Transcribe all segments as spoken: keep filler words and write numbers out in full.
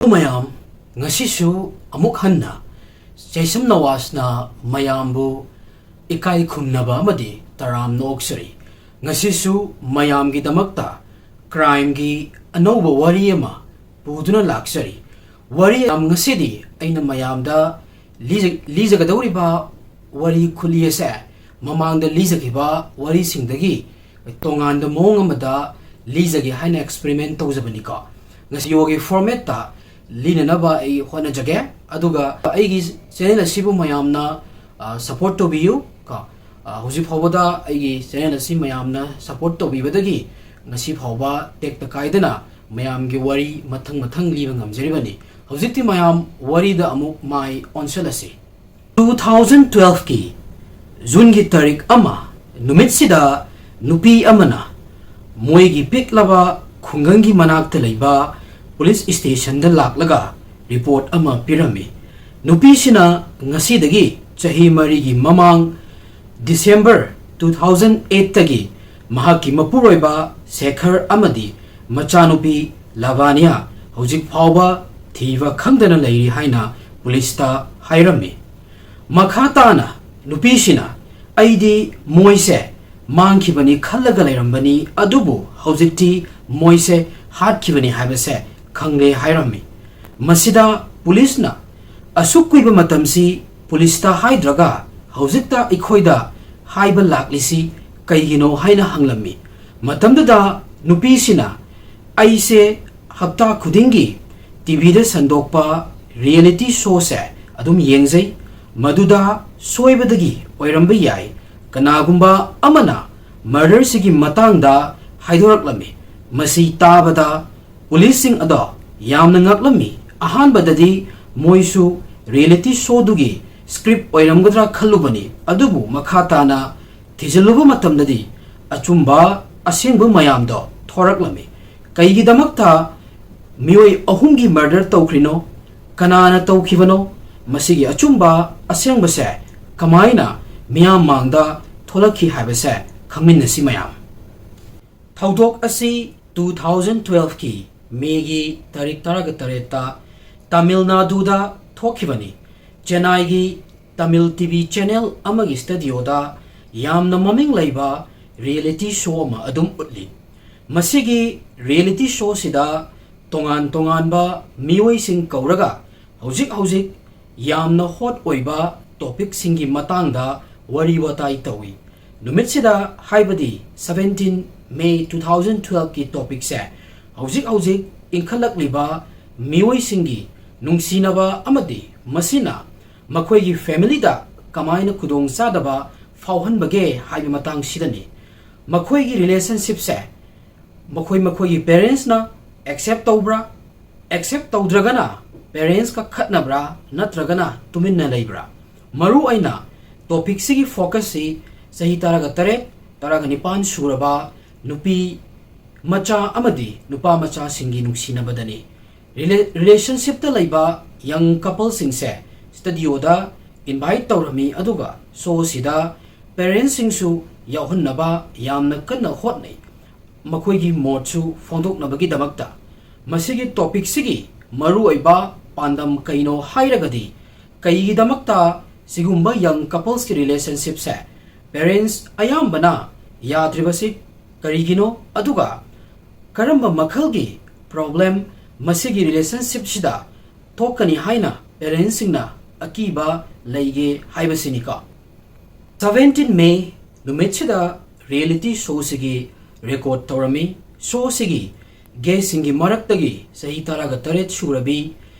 ꯃꯌꯥꯝ, ꯉꯁꯤꯁꯨ ꯑꯃꯨꯛ ꯍꯟꯅ ꯆꯩꯁꯝ ꯅꯋꯥꯖꯅ ꯃꯌꯥꯝꯕꯨ ꯏꯀꯥꯏ ꯈꯨꯝꯅꯕ ꯑꯃꯗꯤ ꯇꯔꯥꯝꯅ ꯑꯣꯛꯆꯔꯤ꯫ ꯉꯁꯤꯁꯨ ꯃꯌꯥꯝꯒꯤꯗꯃꯛꯇ crimeꯒꯤ ꯑꯅꯧꯕ ꯋꯥꯔꯤ ꯑꯃ ꯄꯨꯗꯨꯅ ꯂꯥꯛꯆꯔꯤ꯫ ꯋꯥꯔꯤ ꯌꯥꯝ ꯉꯁꯤꯗꯤ ꯑꯩꯅ ꯃꯌꯥꯝꯗ ꯂꯤꯖ-, ꯂꯤꯖꯒꯗꯧꯔꯤꯕ ꯋꯥꯔꯤ ꯈꯨꯂꯤ ꯑꯁꯦ ꯃꯃꯥꯡꯗ ꯂꯤꯖꯈꯤꯕ ꯋꯥꯔꯤꯁꯤꯡꯗꯒꯤ ꯇꯣꯉꯥꯟꯕ ꯃꯑꯣꯡ ꯑꯃꯗ ꯂꯤꯖꯒꯦ ꯍꯥꯏꯅ experiment ꯇꯧꯖꯕꯅꯤꯀꯣ꯫ ꯉꯁꯤ ꯌꯣꯒꯤ formatꯇ ꯂꯤꯅꯅꯕ ꯑꯩ ꯍꯣꯠꯅꯖꯒꯦ꯫ ꯑꯗꯨꯒ ꯑꯩꯒꯤ channel ꯑꯁꯤꯕꯨ ꯃꯌꯥꯝꯅ, ꯑ, support ꯇꯧꯕꯤꯌꯨ ꯀꯣ꯫ ꯑ, ꯍꯧꯖꯤꯛ ꯐꯥꯎꯕꯗ ꯑꯩꯒꯤ channel ꯑꯁꯤ ꯃꯌꯥꯝꯅ support ꯇꯧꯕꯤꯕꯗꯒꯤ ꯉꯁꯤ ꯐꯥꯎꯕ ꯇꯦꯛꯇ ꯀꯥꯏꯗꯅ ꯃꯌꯥꯝꯒꯤ ꯋꯥꯔꯤ ꯃꯊꯪ ꯃꯊꯪ ꯂꯤꯕ ꯉꯝꯖꯔꯤꯕꯅꯤ꯫ ꯍꯧꯖꯤꯛꯇꯤ ꯃꯌꯥꯝ ꯋꯥꯔꯤꯗ ꯑꯃꯨꯛ ꯃꯥꯏ ꯑꯣꯟꯁꯤꯜꯂꯁꯤ꯫ Two thousand twelveꯀꯤ Juneꯒꯤ ꯇꯥꯔꯤꯛ ꯑꯃ ꯅꯨꯃꯤꯠꯁꯤꯗ ꯅꯨꯄꯤ ꯑꯃꯅ ꯃꯣꯏꯒꯤ ꯄꯤꯛꯂꯕ ꯈꯨꯡꯒꯪꯒꯤ ꯃꯅꯥꯛꯇ ꯂꯩꯕ police stationꯗ ꯂꯥꯛꯂꯒ report ꯑꯃ ꯄꯤꯔꯝꯃꯤ꯫ ꯅꯨꯄꯤꯁꯤꯅ ꯉꯁꯤꯗꯒꯤ ꯆꯍꯤ ꯃꯔꯤꯒꯤ ꯃꯃꯥꯡ December two thousand eightꯇꯒꯤ ꯃꯍꯥꯛꯀꯤ ꯃꯄꯨꯔꯣꯏꯕ ꯁꯦꯈꯔ ꯑꯃꯗꯤ ꯃꯆꯥꯅꯨꯄꯤ ꯂꯥꯚꯥꯅꯤꯌꯥ ꯍꯧꯖꯤꯛ ꯐꯥꯎꯕ ꯊꯤꯕ ꯈꯪꯗꯅ ꯂꯩꯔꯤ ꯍꯥꯏꯅ policeꯇ ꯍꯥꯏꯔꯝꯃꯤ꯫ ꯃꯈꯥ ꯇꯥꯅ ꯅꯨꯄꯤꯁꯤꯅ, "ꯑꯩꯗꯤ ꯃꯣꯏꯁꯦ ꯃꯥꯡꯈꯤꯕꯅꯤ ꯈꯜꯂꯒ ꯂꯩꯔꯝꯕꯅꯤ, ꯑꯗꯨꯕꯨ ꯍꯧꯖꯤꯛꯇꯤ ꯃꯣꯏꯁꯦ ꯍꯥꯠꯈꯤꯕꯅꯤ ꯍꯥꯏꯕꯁꯦ ꯈꯪꯂꯦ" ꯍꯥꯏꯔꯝꯃꯤ꯫ ꯃꯁꯤꯗ policeꯅ, "ꯑꯁꯨꯛ ꯀꯨꯏꯕ ꯃꯇꯝꯁꯤ policeꯇ ꯍꯥꯏꯗ꯭ꯔꯒ ꯍꯧꯖꯤꯛꯇ ꯑꯩꯈꯣꯏꯗ ꯍꯥꯏꯕ ꯂꯥꯛꯂꯤꯁꯤ ꯀꯩꯒꯤꯅꯣ?" ꯍꯥꯏꯅ ꯍꯪꯂꯝꯃꯤ꯫ ꯃꯇꯝꯗꯨꯗ ꯅꯨꯄꯤꯁꯤꯅ, "ꯑꯩꯁꯦ ꯍꯞꯇꯥ ꯈꯨꯗꯤꯡꯒꯤ TVꯗ ꯁꯟꯗꯣꯛꯄ reality showꯁꯦ ꯑꯗꯨꯝ ꯌꯦꯡꯖꯩ꯫ ꯃꯗꯨꯗ ꯁꯣꯏꯕꯗꯒꯤ ꯑꯣꯏꯔꯝꯕ ꯌꯥꯏ, ꯀꯅꯥꯒꯨꯝꯕ ꯑꯃꯅ murderꯁꯤꯒꯤ ꯃꯇꯥꯡꯗ ꯍꯥꯏꯗꯣꯔꯛꯂꯝꯃꯤ꯫ ꯃꯁꯤ ꯇꯥꯕꯗ policeꯁꯤꯡ ꯑꯗꯣ ꯌꯥꯝꯅ ꯉꯛꯂꯝꯃꯤ꯫ ꯑꯍꯥꯟꯕꯗꯗꯤ ꯃꯣꯏꯁꯨ reality showꯗꯨꯒꯤ script ꯑꯣꯏꯔꯝꯒꯗ꯭ꯔꯥ ꯈꯜꯂꯨꯕꯅꯤ, ꯑꯗꯨꯕꯨ ꯃꯈꯥ ꯇꯥꯅ ꯊꯤꯖꯤꯜꯂꯨꯕ ꯃꯇꯝꯗꯗꯤ ꯑꯆꯨꯝꯕ ꯑꯁꯦꯡꯕ ꯃꯌꯥꯝꯗꯣ ꯊꯣꯔꯛꯂꯝꯃꯤ꯫ ꯀꯩꯒꯤꯗꯃꯛꯇ ꯃꯤꯑꯣꯏ ꯑꯍꯨꯝꯒꯤ murder ꯇꯧꯈ꯭ꯔꯤꯅꯣ? ꯀꯅꯥꯅ ꯇꯧꯈꯤꯕꯅꯣ? ꯃꯁꯤꯒꯤ ꯑꯆꯨꯝꯕ ꯑꯁꯦꯡꯕꯁꯦ ꯀꯃꯥꯏꯅ ꯃꯤꯌꯥꯝ ꯃꯥꯡꯗ ꯊꯣꯛꯂꯛꯈꯤ ꯍꯥꯏꯕꯁꯦ ꯈꯪꯃꯤꯟꯅꯁꯤ ꯃꯌꯥꯝ꯫ ꯊꯧꯗꯣꯛ ꯑꯁꯤ two thousand twelveꯀꯤ ꯃꯦꯒꯤ ꯇꯥꯔꯤꯛ ꯇꯔꯥꯒ ꯇꯔꯦꯠꯇ ꯇꯥꯃꯤꯜ ꯅꯥꯗꯨꯗ ꯊꯣꯛꯈꯤꯕꯅꯤ꯫ ꯆꯦꯟꯅꯥꯏꯒꯤ ꯇꯥꯃꯤꯜ ꯇꯤ ꯚꯤ ꯆꯦꯅꯦꯜ ꯑꯃꯒꯤ ꯁ꯭ꯇꯨꯗꯤꯑꯣꯗ ꯌꯥꯝꯅ ꯃꯃꯤꯡ ꯂꯩꯕ ꯔꯤꯌꯦꯂꯤꯇꯤ ꯁꯣ ꯑꯃ ꯑꯗꯨꯝ ꯎꯠꯂꯤ꯫ ꯃꯁꯤꯒꯤ ꯔꯤꯌꯦꯂꯤꯇꯤ ꯁꯣꯁꯤꯗ ꯇꯣꯉꯥꯟ ꯇꯣꯉꯥꯟꯕ ꯃꯤꯑꯣꯏꯁꯤꯡ ꯀꯧꯔꯒ ꯍꯧꯖꯤꯛ ꯍꯧꯖꯤꯛ ꯌꯥꯝꯅ ꯍꯣꯠ ꯑꯣꯏꯕ ꯇꯣꯄꯤꯛꯁꯤꯡꯒꯤ ꯃꯇꯥꯡꯗ ꯋꯥꯔꯤ ꯋꯥꯇꯥꯏ ꯇꯧꯏ꯫ ꯅꯨꯃꯤꯠꯁꯤꯗ, ꯍꯥꯏꯕꯗꯤ seventeen May two thousand twelveꯀꯤ ꯇꯣꯄꯤꯛꯁꯦ ꯍꯧꯖꯤꯛ ꯍꯧꯖꯤꯛ ꯏꯟꯈꯠꯂꯛꯂꯤꯕ ꯃꯤꯑꯣꯏꯁꯤꯡꯒꯤ ꯅꯨꯡꯁꯤꯅꯕ ꯑꯃꯗꯤ ꯃꯁꯤꯅ ꯃꯈꯣꯏꯒꯤ ꯐꯦꯃꯤꯂꯤꯗ ꯀꯃꯥꯏꯅ ꯈꯨꯗꯣꯡꯆꯥꯗꯕ ꯐꯥꯎꯍꯟꯕꯒꯦ ꯍꯥꯏꯕ ꯃꯇꯥꯡꯁꯤꯗꯅꯤ꯫ ꯃꯈꯣꯏꯒꯤ ꯔꯤꯂꯦꯁꯟꯁꯤꯞꯁꯦ ꯃꯈꯣꯏ ꯃꯈꯣꯏꯒꯤ ꯄꯦꯔꯦꯟꯁꯅ ꯑꯦꯛꯁꯦꯞ ꯇꯧꯕ꯭ꯔꯥ? ꯑꯦꯛꯁꯦꯞ ꯇꯧꯗ꯭ꯔꯒꯅ ꯄꯦꯔꯦꯟꯁꯀ ꯈꯠꯅꯕ꯭ꯔꯥ ꯅꯠꯇ꯭ꯔꯒꯅ ꯇꯨꯃꯤꯟꯅ ꯂꯩꯕ꯭ꯔꯥ? ꯃꯔꯨ ꯑꯣꯏꯅ ꯇꯣꯄꯤꯛꯁꯤꯒꯤ ꯐꯣꯀꯁꯁꯤ ꯆꯍꯤ ꯇꯔꯥꯒ ꯇꯔꯦꯠ, ꯇꯔꯥꯒ ꯅꯤꯄꯥꯟ ꯁꯨꯔꯕ ꯅꯨꯄꯤ ꯃꯆꯥ ꯑꯃꯗꯤ ꯅꯨꯄꯥ ꯃꯆꯥꯁꯤꯡꯒꯤ ꯅꯨꯡꯁꯤꯅꯕꯗꯅꯤ꯫ ꯔꯤꯂꯦ-, ꯔꯤꯂꯦꯁꯟꯁꯤꯞꯇ ꯂꯩꯕ ꯌꯪ ꯀꯄꯜꯁꯤꯡꯁꯦ ꯁ꯭ꯇꯨꯗꯤꯑꯣꯗ ꯏꯟꯚꯥꯏꯠ ꯇꯧꯔꯝꯃꯤ, ꯑꯗꯨꯒ ꯁꯣꯁꯤꯗ ꯄꯦꯔꯦꯟꯁꯁꯤꯡꯁꯨ ꯌꯥꯎꯍꯟꯅꯕ ꯌꯥꯝꯅ ꯀꯟꯅ ꯍꯣꯠꯅꯩ, ꯃꯈꯣꯏꯒꯤ ꯃꯣꯠꯁꯨ ꯐꯣꯡꯗꯣꯛꯅꯕꯒꯤꯗꯃꯛꯇ꯫ ꯃꯁꯤꯒꯤ ꯇꯣꯄꯤꯛꯁꯤꯒꯤ ꯃꯔꯨꯑꯣꯏꯕ ꯄꯥꯟꯗꯝ ꯀꯩꯅꯣ ꯍꯥꯏꯔꯒꯗꯤ, ꯀꯩꯒꯤꯗꯃꯛꯇ ꯁꯤꯒꯨꯝꯕ ꯌꯪ ꯀꯄꯜꯁꯀꯤ ꯔꯤꯂꯦꯁꯟꯁꯤꯞꯁꯦ ꯄꯦꯔꯦꯟꯁ ꯑꯌꯥꯝꯕꯅ ꯌꯥꯗ꯭ꯔꯤꯕꯁꯤ ꯀꯔꯤꯒꯤꯅꯣ, ꯑꯗꯨꯒ ꯀꯔꯝꯕ ꯃꯈꯜꯒꯤ ꯄ꯭ꯔꯣꯕ꯭ꯂꯦꯝ ꯃꯁꯤꯒꯤ ꯔꯤꯂꯦꯁꯟꯁꯤꯞꯁꯤꯗ ꯊꯣꯛꯀꯅꯤ ꯍꯥꯏꯅ ꯄꯦꯔꯦꯟꯁꯁꯤꯡꯅ ꯑꯀꯤꯕ ꯂꯩꯒꯦ ꯍꯥꯏꯕꯁꯤꯅꯤꯀꯣ꯫ Seventeen May ꯅꯨꯃꯤꯠꯁꯤꯗ ꯔꯤꯌꯦꯂꯤꯇꯤ ꯁꯣꯁꯤꯒꯤ ꯔꯦꯀꯣꯔꯗ ꯇꯧꯔꯝꯃꯤ꯫ ꯁꯣꯁꯤꯒꯤ ꯒꯦꯁꯁꯤꯡꯒꯤ ꯃꯔꯛꯇꯒꯤ ꯆꯍꯤ ꯇꯔꯥꯒ ꯇꯔꯦꯠ ꯁꯨꯔꯕꯤ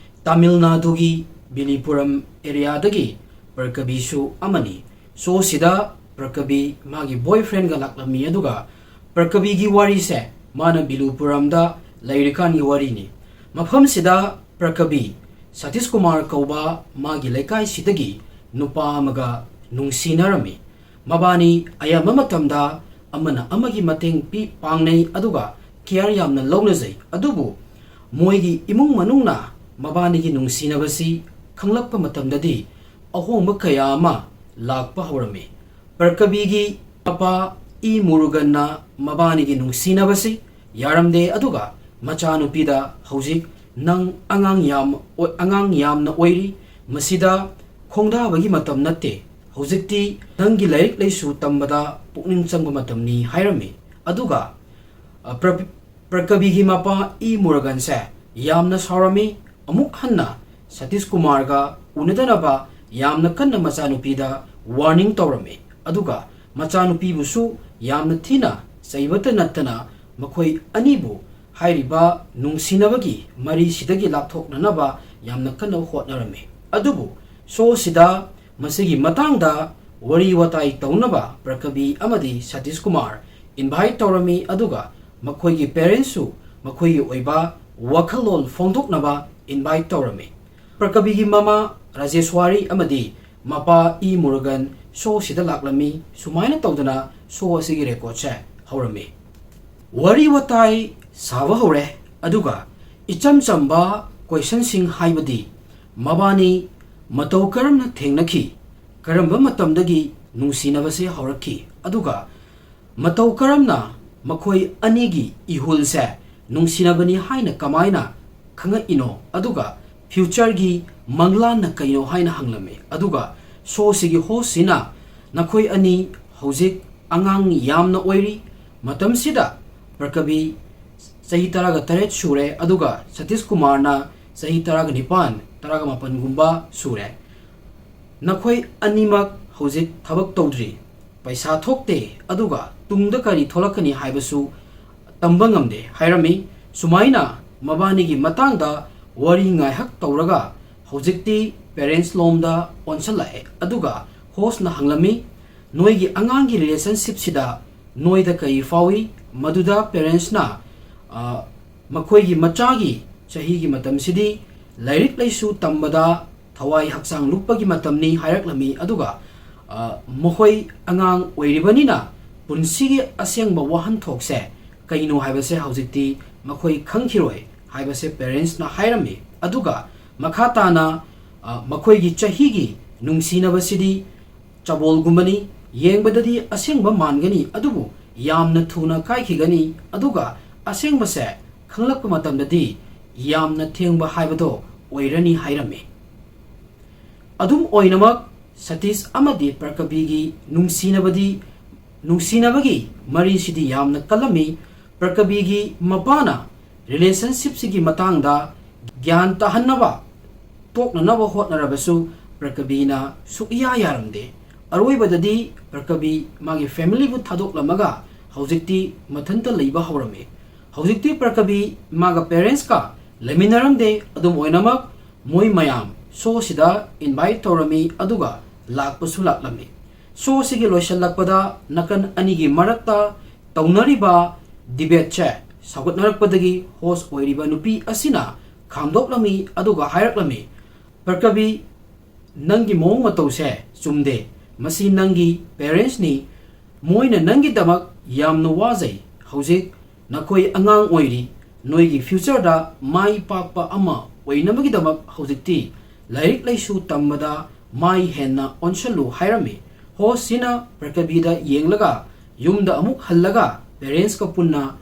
ꯇꯥꯃꯤꯜ ꯅꯥꯗꯨꯒꯤ ꯕꯤꯂꯤꯄꯨꯔꯝ ꯑꯦꯔꯤꯌꯥꯗꯒꯤ ꯄ꯭ꯔꯀꯕꯤꯁꯨ ꯑꯃꯅꯤ꯫ ꯁꯣꯁꯤꯗ ꯄ꯭ꯔꯀꯕꯤ ꯃꯥꯒꯤ ꯕꯣꯏꯐ꯭ꯔꯦꯟꯒ ꯂꯥꯛꯂꯝꯃꯤ, ꯑꯗꯨꯒ ꯄ꯭ꯔꯀꯕꯤꯒꯤ ꯋꯥꯔꯤꯁꯦ ꯃꯥꯅ ꯕꯤꯂꯨꯄꯨꯔꯝꯗ ꯂꯩꯔꯤꯀꯥꯟꯒꯤ ꯋꯥꯔꯤꯅꯤ꯫ ꯃꯐꯝꯁꯤꯗ ꯄ꯭ꯔꯀꯕꯤ ꯁꯇꯤꯁ ꯀꯨꯃꯥꯔ ꯀꯧꯕ ꯃꯥꯒꯤ ꯂꯩꯀꯥꯏꯁꯤꯗꯒꯤ ꯅꯨꯄꯥ ꯑꯃꯒ ꯅꯨꯡꯁꯤꯅꯔꯝꯃꯤ꯫ ꯃꯕꯥꯅꯤ ꯑꯌꯥꯝꯕ ꯃꯇꯝꯗ ꯑꯃꯅ ꯑꯃꯒꯤ ꯃꯇꯦꯡ ꯄꯤ-, ꯄꯥꯡꯅꯩ, ꯑꯗꯨꯒ ꯀꯤꯌꯔ ꯌꯥꯝꯅ ꯂꯧꯅꯖꯩ꯫ ꯑꯗꯨꯕꯨ ꯃꯣꯏꯒꯤ ꯏꯃꯨꯡ ꯃꯅꯨꯡꯅ ꯃꯕꯥꯅꯤꯒꯤ ꯅꯨꯡꯁꯤꯅꯕꯁꯤ ꯈꯪꯂꯛꯄ ꯃꯇꯝꯗꯗꯤ ꯑꯍꯣꯡꯕ ꯀꯌꯥ ꯑꯃ ꯂꯥꯛꯄ ꯍꯧꯔꯝꯃꯤ꯫ ꯄ꯭ꯔꯀꯕꯤꯒꯤ ꯃꯄꯥ ꯏ ꯃꯨꯔꯨꯒꯟꯅ ꯃꯕꯥꯅꯤꯒꯤ ꯅꯨꯡꯁꯤꯅꯕꯁꯤ ꯌꯥꯔꯝꯗꯦ, ꯑꯗꯨꯒ ꯃꯆꯥꯅꯨꯄꯤꯗ ꯍꯧꯖꯤꯛ ꯅꯪ ꯑꯉꯥꯡ ꯌꯥꯝ ꯑꯣꯏ-, ꯑꯉꯥꯡ ꯌꯥꯝꯅ ꯑꯣꯏꯔꯤ, ꯃꯁꯤꯗ ꯈꯣꯡꯗꯥꯕꯒꯤ ꯃꯇꯝ ꯅꯠꯇꯦ꯫ ꯍꯧꯖꯤꯛꯇꯤ ꯅꯪꯒꯤ ꯂꯥꯏꯔꯤꯛ ꯂꯥꯏꯁꯨ ꯇꯝꯕꯗ ꯄꯨꯛꯅꯤꯡ ꯆꯪꯕ ꯃꯇꯝꯅꯤ ꯍꯥꯏꯔꯝꯃꯤ꯫ ꯑꯗꯨꯒ, ꯑ, ꯄ꯭ꯔ-, ꯄ꯭ꯔꯀꯕꯤꯒꯤ ꯃꯄꯥ ꯏ ꯃꯨꯔꯒꯟꯁꯦ ꯌꯥꯝꯅ ꯁꯥꯎꯔꯝꯃꯤ꯫ ꯑꯃꯨꯛ ꯍꯟꯅ ꯁꯇꯤꯁ ꯀꯨꯃꯥꯔꯒ ꯎꯅꯗꯅꯕ ꯌꯥꯝꯅ ꯀꯟꯅ ꯃꯆꯥꯅꯨꯄꯤꯗ warning ꯇꯧꯔꯝꯃꯤ꯫ ꯑꯗꯨꯒ ꯃꯆꯥꯅꯨꯄꯤꯕꯨꯁꯨ ꯌꯥꯝꯅ ꯊꯤꯅ ꯆꯩꯕꯇ ꯅꯠꯇꯅ ꯃꯈꯣꯏ ꯑꯅꯤꯕꯨ ꯍꯥꯏꯔꯤꯕ ꯅꯨꯡꯁꯤꯅꯕꯒꯤ ꯃꯔꯤꯁꯤꯗꯒꯤ ꯂꯥꯞꯊꯣꯛꯅꯅꯕ ꯌꯥꯝꯅ ꯀꯟꯅ ꯍꯣꯠꯅꯔꯝꯃꯤ꯫ ꯑꯗꯨꯕꯨ ꯁꯣꯁꯤꯗ ꯃꯁꯤꯒꯤ ꯃꯇꯥꯡꯗ ꯋꯥꯔꯤ ꯋꯥꯇꯥꯏ ꯇꯧꯅꯕ ꯄ꯭ꯔꯀꯕꯤ ꯑꯃꯗꯤ ꯁꯇꯤꯁ ꯀꯨꯃꯥꯔ invite ꯇꯧꯔꯝꯃꯤ, ꯑꯗꯨꯒ ꯃꯈꯣꯏꯒꯤ parentsꯁꯨ ꯃꯈꯣꯏꯒꯤ ꯑꯣꯏꯕ ꯋꯥꯈꯜꯂꯣꯟ ꯐꯣꯡꯗꯣꯛꯅꯕ invite ꯇꯧꯔꯝꯃꯤ꯫ ꯄ꯭ꯔꯀꯕꯤꯒꯤ ꯃꯃꯥ ꯔꯥꯖꯦꯁ꯭ꯋꯥꯔꯤ ꯑꯃꯗꯤ ꯃꯄꯥ ꯏ ꯃꯨꯔꯒꯟ ꯁꯣꯁꯤꯗ ꯂꯥꯛꯂꯝꯃꯤ꯫ ꯁꯨꯃꯥꯏꯅ ꯇꯧꯗꯅ ꯁꯣ ꯑꯁꯤꯒꯤ recordꯁꯦ ꯍꯧꯔꯝꯃꯤ꯫ ꯋꯥꯔꯤ ꯋꯥꯇꯥꯏ ꯁꯥꯕ ꯍꯧꯔꯦ, ꯑꯗꯨꯒ ꯏꯆꯝ ꯆꯝꯕ questionꯁꯤꯡ, ꯍꯥꯏꯕꯗꯤ ꯃꯕꯥꯅꯤ ꯃꯇꯧ ꯀꯔꯝꯅ ꯊꯦꯡꯅꯈꯤ, ꯀꯔꯝꯕ ꯃꯇꯝꯗꯒꯤ ꯅꯨꯡꯁꯤꯅꯕꯁꯦ ꯍꯧꯔꯛꯈꯤ, ꯑꯗꯨꯒ ꯃꯇꯧ ꯀꯔꯝꯅ ꯃꯈꯣꯏ ꯑꯅꯤꯒꯤ ꯏꯍꯨꯜꯁꯦ ꯅꯨꯡꯁꯤꯅꯕꯅꯤ ꯍꯥꯏꯅ ꯀꯃꯥꯏꯅ ꯈꯪꯉꯛꯏꯅꯣ, ꯑꯗꯨꯒ futureꯒꯤ ꯃꯪꯂꯥꯟꯅ ꯀꯩꯅꯣ ꯍꯥꯏꯅ ꯍꯪꯂꯝꯃꯤ꯫ ꯑꯗꯨꯒ ꯁꯣꯁꯤꯒꯤ hostꯁꯤꯅ ꯅꯈꯣꯏ ꯑꯅꯤ ꯍꯧꯖꯤꯛ ꯑꯉꯥꯡ ꯌꯥꯝꯅ ꯑꯣꯏꯔꯤ, ꯃꯇꯝꯁꯤꯗ ꯄ꯭ꯔꯀꯕꯤ ꯆꯍꯤ ꯇꯔꯥꯒ ꯇꯔꯦꯠ ꯁꯨꯔꯦ, ꯑꯗꯨꯒ ꯁꯇꯤꯁ ꯀꯨꯃꯥꯔꯅ ꯆꯍꯤ ꯇꯔꯥꯒ ꯅꯤꯄꯥꯟ, ꯇꯔꯥꯒ ꯃꯥꯄꯟꯒꯨꯝꯕ ꯁꯨꯔꯦ꯫ ꯅꯈꯣꯏ ꯑꯅꯤꯃꯛ ꯍꯧꯖꯤꯛ ꯊꯕꯛ ꯇꯧꯗ꯭ꯔꯤ, ꯄꯩꯁꯥ ꯊꯣꯛꯇꯦ, ꯑꯗꯨꯒ ꯇꯨꯡꯗ ꯀꯔꯤ ꯊꯣꯛꯂꯛꯀꯅꯤ ꯍꯥꯏꯕꯁꯨ ꯇꯝꯕ ꯉꯝꯗꯦ ꯍꯥꯏꯔꯝꯃꯤ꯫ ꯁꯨꯃꯥꯏꯅ ꯃꯕꯥꯅꯤꯒꯤ ꯃꯇꯥꯡꯗ ꯋꯥꯔꯤ ꯉꯥꯏꯍꯥꯛ ꯇꯧꯔꯒ ꯍꯧꯖꯤꯛꯇꯤ parentsꯂꯣꯝꯗ ꯑꯣꯟꯁꯜꯂꯛꯑꯦ꯫ ꯑꯗꯨꯒ hostꯅ ꯍꯪꯂꯝꯃꯤ, "ꯅꯣꯏꯒꯤ ꯑꯉꯥꯡꯒꯤ relationshipꯁꯤꯗ ꯅꯣꯏꯗ ꯀꯔꯤ ꯐꯥꯎꯏ?" ꯃꯗꯨꯗ parentsꯅ, ꯑ, ꯃꯈꯣꯏꯒꯤ ꯃꯆꯥꯒꯤ ꯆꯍꯤꯒꯤ ꯃꯇꯝꯁꯤꯗꯤ ꯂꯥꯏꯔꯤꯛ ꯂꯥꯏꯁꯨ ꯇꯝꯕꯗ ꯊꯋꯥꯏ ꯍꯛꯆꯥꯡ ꯂꯨꯞꯄꯒꯤ ꯃꯇꯝꯅꯤ ꯍꯥꯏꯔꯛꯂꯝꯃꯤ꯫ ꯑꯗꯨꯒ, ꯑ, ꯃꯈꯣꯏ ꯑꯉꯥꯡ ꯑꯣꯏꯔꯤꯕꯅꯤꯅ ꯄꯨꯟꯁꯤꯒꯤ ꯑꯁꯦꯡꯕ ꯋꯥꯍꯟꯊꯣꯛꯁꯦ ꯀꯩꯅꯣ ꯍꯥꯏꯕꯁꯦ ꯍꯧꯖꯤꯛꯇꯤ ꯃꯈꯣꯏ ꯈꯪꯈꯤꯔꯣꯏ ꯍꯥꯏꯕꯁꯦ parentsꯅ ꯍꯥꯏꯔꯝꯃꯤ꯫ ꯑꯗꯨꯒ ꯃꯈꯥ ꯇꯥꯅ, ꯑ, ꯃꯈꯣꯏꯒꯤ ꯆꯍꯤꯒꯤ ꯅꯨꯡꯁꯤꯅꯕꯁꯤꯗꯤ ꯆꯕꯣꯜꯒꯨꯝꯕꯅꯤ, ꯌꯦꯡꯕꯗꯗꯤ ꯑꯁꯦꯡꯕ ꯃꯥꯟꯒꯅꯤ, ꯑꯗꯨꯕꯨ ꯌꯥꯝꯅ ꯊꯨꯅ ꯀꯥꯏꯈꯤꯒꯅꯤ, ꯑꯗꯨꯒ ꯑꯁꯦꯡꯕꯁꯦ ꯈꯪꯂꯛꯄ ꯃꯇꯝꯗꯗꯤ ꯌꯥꯝꯅ ꯊꯦꯡꯕ ꯍꯥꯏꯕꯗꯣ ꯑꯣꯏꯔꯅꯤ ꯍꯥꯏꯔꯝꯃꯤ꯫ ꯑꯗꯨꯝ ꯑꯣꯏꯅꯃꯛ, ꯁꯇꯤꯁ ꯑꯃꯗꯤ ꯄ꯭ꯔꯀꯕꯤꯒꯤ ꯅꯨꯡꯁꯤꯅꯕꯗꯤ, ꯅꯨꯡꯁꯤꯅꯕꯒꯤ ꯃꯔꯤꯁꯤꯗꯤ ꯌꯥꯝꯅ ꯀꯜꯂꯝꯃꯤ꯫ ꯄ꯭ꯔꯀꯕꯤꯒꯤ ꯃꯄꯥꯅ ꯔꯤꯂꯦꯁꯟꯁꯤꯞꯁꯤꯒꯤ ꯃꯇꯥꯡꯗ ꯒ꯭ꯌꯥꯟ ꯇꯥꯍꯟꯅꯕ, ꯇꯣꯛꯅꯅꯕ ꯍꯣꯠꯅꯔꯕꯁꯨ ꯄ꯭ꯔꯀꯕꯤꯅ ꯁꯨꯛꯌꯥ ꯌꯥꯔꯝꯗꯦ꯫ ꯑꯔꯣꯏꯕꯗꯗꯤ ꯄ꯭ꯔꯀꯕꯤ ꯃꯥꯒꯤ ꯐꯦꯃꯤꯂꯤꯕꯨ ꯊꯥꯗꯣꯛꯂꯝꯃꯒ ꯍꯧꯖꯤꯛꯇꯤ ꯃꯊꯟꯇ ꯂꯩꯕ ꯍꯧꯔꯝꯃꯤ꯫ ꯍꯧꯖꯤꯛꯇꯤ ꯄ꯭ꯔꯀꯕꯤ ꯃꯥꯒ ꯄꯦꯔꯦꯟꯁꯀ ꯂꯩꯃꯤꯟꯅꯔꯝꯗꯦ꯫ ꯑꯗꯨꯝ ꯑꯣꯏꯅꯃꯛ, ꯃꯣꯏ ꯃꯌꯥꯝ ꯁꯣꯁꯤꯗ ꯏꯟꯚꯥꯏꯠ ꯇꯧꯔꯝꯃꯤ, ꯑꯗꯨꯒ ꯂꯥꯛꯄꯁꯨ ꯂꯥꯛꯂꯝꯃꯤ꯫ ꯁꯣꯁꯤꯒꯤ ꯂꯣꯏꯁꯤꯜꯂꯛꯄꯗ ꯅꯥꯀꯟ ꯑꯅꯤꯒꯤ ꯃꯔꯛꯇ ꯇꯧꯅꯔꯤꯕ ꯗꯤꯕꯦꯠꯁꯦ ꯁꯥꯎꯒꯠꯅꯔꯛꯄꯗꯒꯤ ꯍꯣꯁ ꯑꯣꯏꯔꯤꯕ ꯅꯨꯄꯤ ꯑꯁꯤꯅ ꯈꯥꯝꯗꯣꯛꯂꯝꯃꯤ, ꯑꯗꯨꯒ ꯍꯥꯏꯔꯛꯂꯝꯃꯤ, "ꯄ꯭ꯔꯀꯕꯤ, ꯅꯪꯒꯤ ꯃꯑꯣꯡ ꯃꯇꯧꯁꯦ ꯆꯨꯝꯗꯦ꯫ ꯃꯁꯤ ꯅꯪꯒꯤ ꯄꯦꯔꯦꯟꯁꯅꯤ꯫ ꯃꯣꯏꯅ ꯅꯪꯒꯤꯗꯃꯛ ꯌꯥꯝꯅ ꯋꯥꯖꯩ꯫ ꯍꯧꯖꯤꯛ ꯅꯈꯣꯏ ꯑꯉꯥꯡ ꯑꯣꯏꯔꯤ꯫ ꯅꯣꯏꯒꯤ ꯐ꯭ꯌꯨꯆꯔꯗ ꯃꯥꯏ ꯄꯥꯛꯄ ꯑꯃ ꯑꯣꯏꯅꯕꯒꯤꯗꯃꯛ ꯍꯧꯖꯤꯛꯇꯤ ꯂꯥꯏꯔꯤꯛ ꯂꯥꯏꯁꯨ ꯇꯝꯕꯗ ꯃꯥꯏ ꯍꯦꯟꯅ ꯑꯣꯟꯁꯜꯂꯨ" ꯍꯥꯏꯔꯝꯃꯤ꯫ ꯍꯣꯁꯁꯤꯅ ꯄ꯭ꯔꯀꯕꯤꯗ ꯌꯦꯡꯂꯒ, "ꯌꯨꯝꯗ ꯑꯃꯨꯛ ꯍꯜꯂꯒ ꯄꯦꯔꯦꯟꯁꯀ ꯄꯨꯟꯅ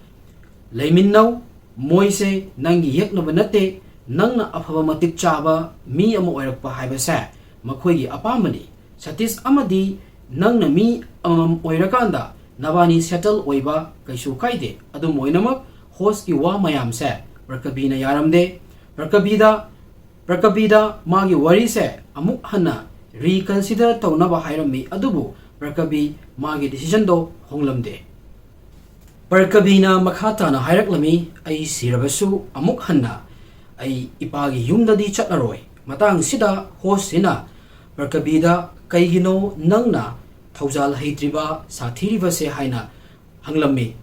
ꯂꯩꯃꯤꯟꯅꯧ꯫ ꯃꯣꯏꯁꯦ ꯅꯪꯒꯤ ꯌꯦꯛꯅꯕ ꯅꯠꯇꯦ꯫ ꯅꯪꯅ ꯑꯐꯕ ꯃꯇꯤꯛ ꯆꯥꯕ ꯃꯤ ꯑꯃ ꯑꯣꯏꯔꯛꯄ ꯍꯥꯏꯕꯁꯦ ꯃꯈꯣꯏꯒꯤ ꯑꯄꯥꯝꯕꯅꯤ꯫ ꯁꯇꯤꯁ ꯑꯃꯗꯤ ꯅꯪꯅ ꯃꯤ ꯑꯃꯃꯝ ꯑꯣꯏꯔꯀꯥꯟꯗ ꯅꯕꯥꯅꯤ ꯁꯦꯇꯜ ꯑꯣꯏꯕ ꯀꯩꯁꯨ ꯀꯥꯏꯗꯦ꯫ ꯑꯗꯨꯝ ꯑꯣꯏꯅꯃꯛ, ꯍꯣꯁꯀꯤ ꯋꯥ ꯃꯌꯥꯝꯁꯦ ꯄ꯭ꯔꯀꯕꯤꯅ ꯌꯥꯔꯝꯗꯦ꯫ ꯄ꯭ꯔꯀꯕꯤꯗ, ꯄ꯭ꯔꯀꯕꯤꯗ ꯃꯥꯒꯤ ꯋꯥꯔꯤꯁꯦ ꯑꯃꯨꯛ ꯍꯟꯅ ꯔꯤꯀꯟꯁꯤꯗꯔ ꯇꯧꯅꯕ ꯍꯥꯏꯔꯝꯃꯤ, ꯑꯗꯨꯕꯨ ꯄ꯭ꯔꯀꯕꯤ ꯃꯥꯒꯤ ꯗꯤꯁꯤꯖꯟꯗꯣ ꯍꯣꯡꯂꯝꯗꯦ꯫ ꯄ꯭ꯔꯀꯕꯤꯅ ꯃꯈꯥ ꯇꯥꯅ ꯍꯥꯏꯔꯛꯂꯝꯃꯤ, "ꯑꯩ ꯁꯤꯔꯕꯁꯨ ꯑꯃꯨꯛ ꯍꯟꯅ ꯑꯩ ꯏꯄꯥꯒꯤ ꯌꯨꯝꯗꯗꯤ ꯆꯠꯂꯔꯣꯏ"꯫ ꯃꯇꯥꯡꯁꯤꯗ ꯍꯣꯁꯁꯤꯅ ꯄ꯭ꯔꯀꯕꯤꯗ, "ꯀꯩꯒꯤꯅꯣ ꯅꯪꯅ ꯊꯧꯖꯥꯜ ꯍꯩꯇ꯭ꯔꯤꯕ, ꯁꯥꯊꯤꯔꯤꯕꯁꯦ?" ꯍꯥꯏꯅ ꯍꯪꯂꯝꯃꯤ꯫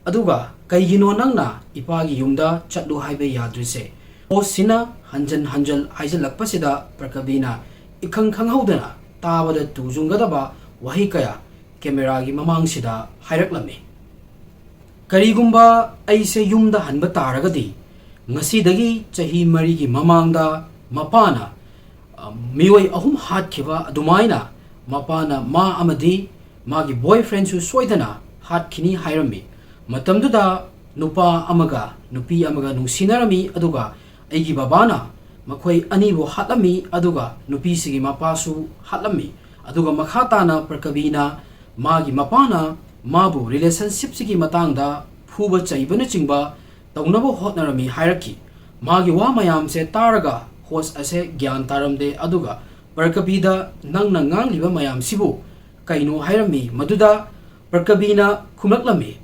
ꯑꯗꯨꯒ, "ꯀꯩꯒꯤꯅꯣ ꯅꯪꯅ ꯏꯄꯥꯒꯤ ꯌꯨꯝꯗ ꯆꯠꯂꯨ ꯍꯥꯏꯕ ꯌꯥꯗ꯭ꯔꯤꯁꯦ?" ꯍꯣꯁꯁꯤꯅ ꯍꯟꯖꯟ ꯍꯟꯖꯟ ꯍꯥꯏꯖꯜꯂꯛꯄꯁꯤꯗ ꯄ꯭ꯔꯀꯕꯤꯅ ꯏꯈꯪ ꯈꯪꯍꯧꯗꯅ ꯇꯥꯕꯗ ꯇꯨꯖꯨꯡꯒꯗꯕ ꯋꯥꯍꯩ ꯀꯌꯥ ꯀꯦꯃꯦꯔꯥꯒꯤ ꯃꯃꯥꯡꯁꯤꯗ ꯍꯥꯏꯔꯛꯂꯝꯃꯤ꯫ "ꯀꯔꯤꯒꯨꯝꯕ ꯑꯩꯁꯦ ꯌꯨꯝꯗ ꯍꯟꯕ ꯇꯥꯔꯒꯗꯤ, ꯉꯁꯤꯗꯒꯤ ꯆꯍꯤ ꯃꯔꯤꯒꯤ ꯃꯃꯥꯡꯗ ꯃꯄꯥꯅ, ꯑ, ꯃꯤꯑꯣꯏ ꯑꯍꯨꯝ ꯍꯥꯠꯈꯤꯕ ꯑꯗꯨꯃꯥꯏꯅ ꯃꯄꯥꯅ ꯃꯥ ꯑꯃꯗꯤ ꯃꯥꯒꯤ ꯕꯣꯏꯐ꯭ꯔꯦꯟꯁꯨ ꯁꯣꯏꯗꯅ ꯍꯥꯠꯈꯤꯅꯤ" ꯍꯥꯏꯔꯝꯃꯤ꯫ ꯃꯇꯝꯗꯨꯗ ꯅꯨꯄꯥ ꯑꯃꯒ ꯅꯨꯄꯤ ꯑꯃꯒ ꯅꯨꯡꯁꯤꯅꯔꯝꯃꯤ, ꯑꯗꯨꯒ ꯑꯩꯒꯤ ꯕꯕꯥꯅ ꯃꯈꯣꯏ ꯑꯅꯤꯕꯨ ꯍꯥꯠꯂꯝꯃꯤ, ꯑꯗꯨꯒ ꯅꯨꯄꯤꯁꯤꯒꯤ ꯃꯄꯥꯁꯨ ꯍꯥꯠꯂꯝꯃꯤ꯫ ꯑꯗꯨꯒ ꯃꯈꯥ ꯇꯥꯅ ꯄ꯭ꯔꯀꯕꯤꯅ ꯃꯥꯒꯤ ꯃꯄꯥꯅ ꯃꯥꯕꯨ ꯔꯤꯂꯦꯁꯟꯁꯤꯞꯁꯤꯒꯤ ꯃꯇꯥꯡꯗ ꯐꯨꯕ ꯆꯩꯕꯅꯆꯤꯡꯕ ꯇꯧꯅꯕ ꯍꯣꯠꯅꯔꯝꯃꯤ ꯍꯥꯏꯔꯛꯈꯤ꯫ ꯃꯥꯒꯤ ꯋꯥ ꯃꯌꯥꯝꯁꯦ ꯇꯥꯔꯒ ꯍꯣꯁ ꯑꯁꯦ ꯒ꯭ꯌꯥꯟ ꯇꯥꯔꯝꯗꯦ, ꯑꯗꯨꯒ ꯄ꯭ꯔꯀꯕꯤꯗ, "ꯅꯪꯅ ꯉꯥꯡꯂꯤꯕ ꯃꯌꯥꯝꯁꯤꯕꯨ ꯀꯩꯅꯣ?" ꯍꯥꯏꯔꯝꯃꯤ꯫ ꯃꯗꯨꯗ ꯄ꯭ꯔꯀꯕꯤꯅ ꯈꯨꯝꯂꯛꯂꯝꯃꯤ,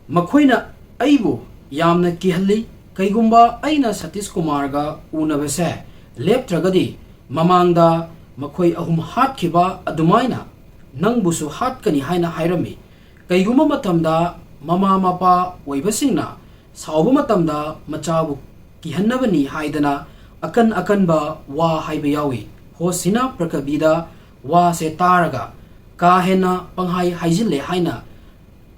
"ꯃꯈꯣꯏꯅ ꯑꯩꯕꯨ ꯌꯥꯝꯅ ꯀꯤꯍꯜꯂꯤ꯫ ꯀꯩꯒꯨꯝꯕ ꯑꯩꯅ ꯁꯇꯤꯁ ꯀꯨꯃꯥꯔꯒ ꯎꯅꯕꯁꯦ ꯂꯦꯞꯇ꯭ꯔꯒꯗꯤ, ꯃꯃꯥꯡꯗ ꯃꯈꯣꯏ ꯑꯍꯨꯝ ꯍꯥꯠꯈꯤꯕ ꯑꯗꯨꯃꯥꯏꯅ ꯅꯪꯕꯨꯁꯨ ꯍꯥꯠꯀꯅꯤ" ꯍꯥꯏꯅ ꯍꯥꯏꯔꯝꯃꯤ꯫ ꯀꯩꯒꯨꯝꯕ ꯃꯇꯝꯗ ꯃꯃꯥ ꯃꯄꯥ ꯑꯣꯏꯕꯁꯤꯡꯅ ꯁꯥꯎꯕ ꯃꯇꯝꯗ ꯃꯆꯥꯕꯨ ꯀꯤꯍꯟꯅꯕꯅꯤ ꯍꯥꯏꯗꯅ ꯑꯀꯟ ꯑꯀꯟꯕ ꯋꯥ ꯍꯥꯏꯕ ꯌꯥꯎꯏ꯫ ꯍꯣꯁꯁꯤꯅ ꯄ꯭ꯔꯀꯕꯤꯗ ꯋꯥꯁꯦ ꯇꯥꯔꯒ ꯀꯥ ꯍꯦꯟꯅ ꯄꯪꯍꯥꯏ ꯍꯥꯏꯖꯤꯜꯂꯦ ꯍꯥꯏꯅ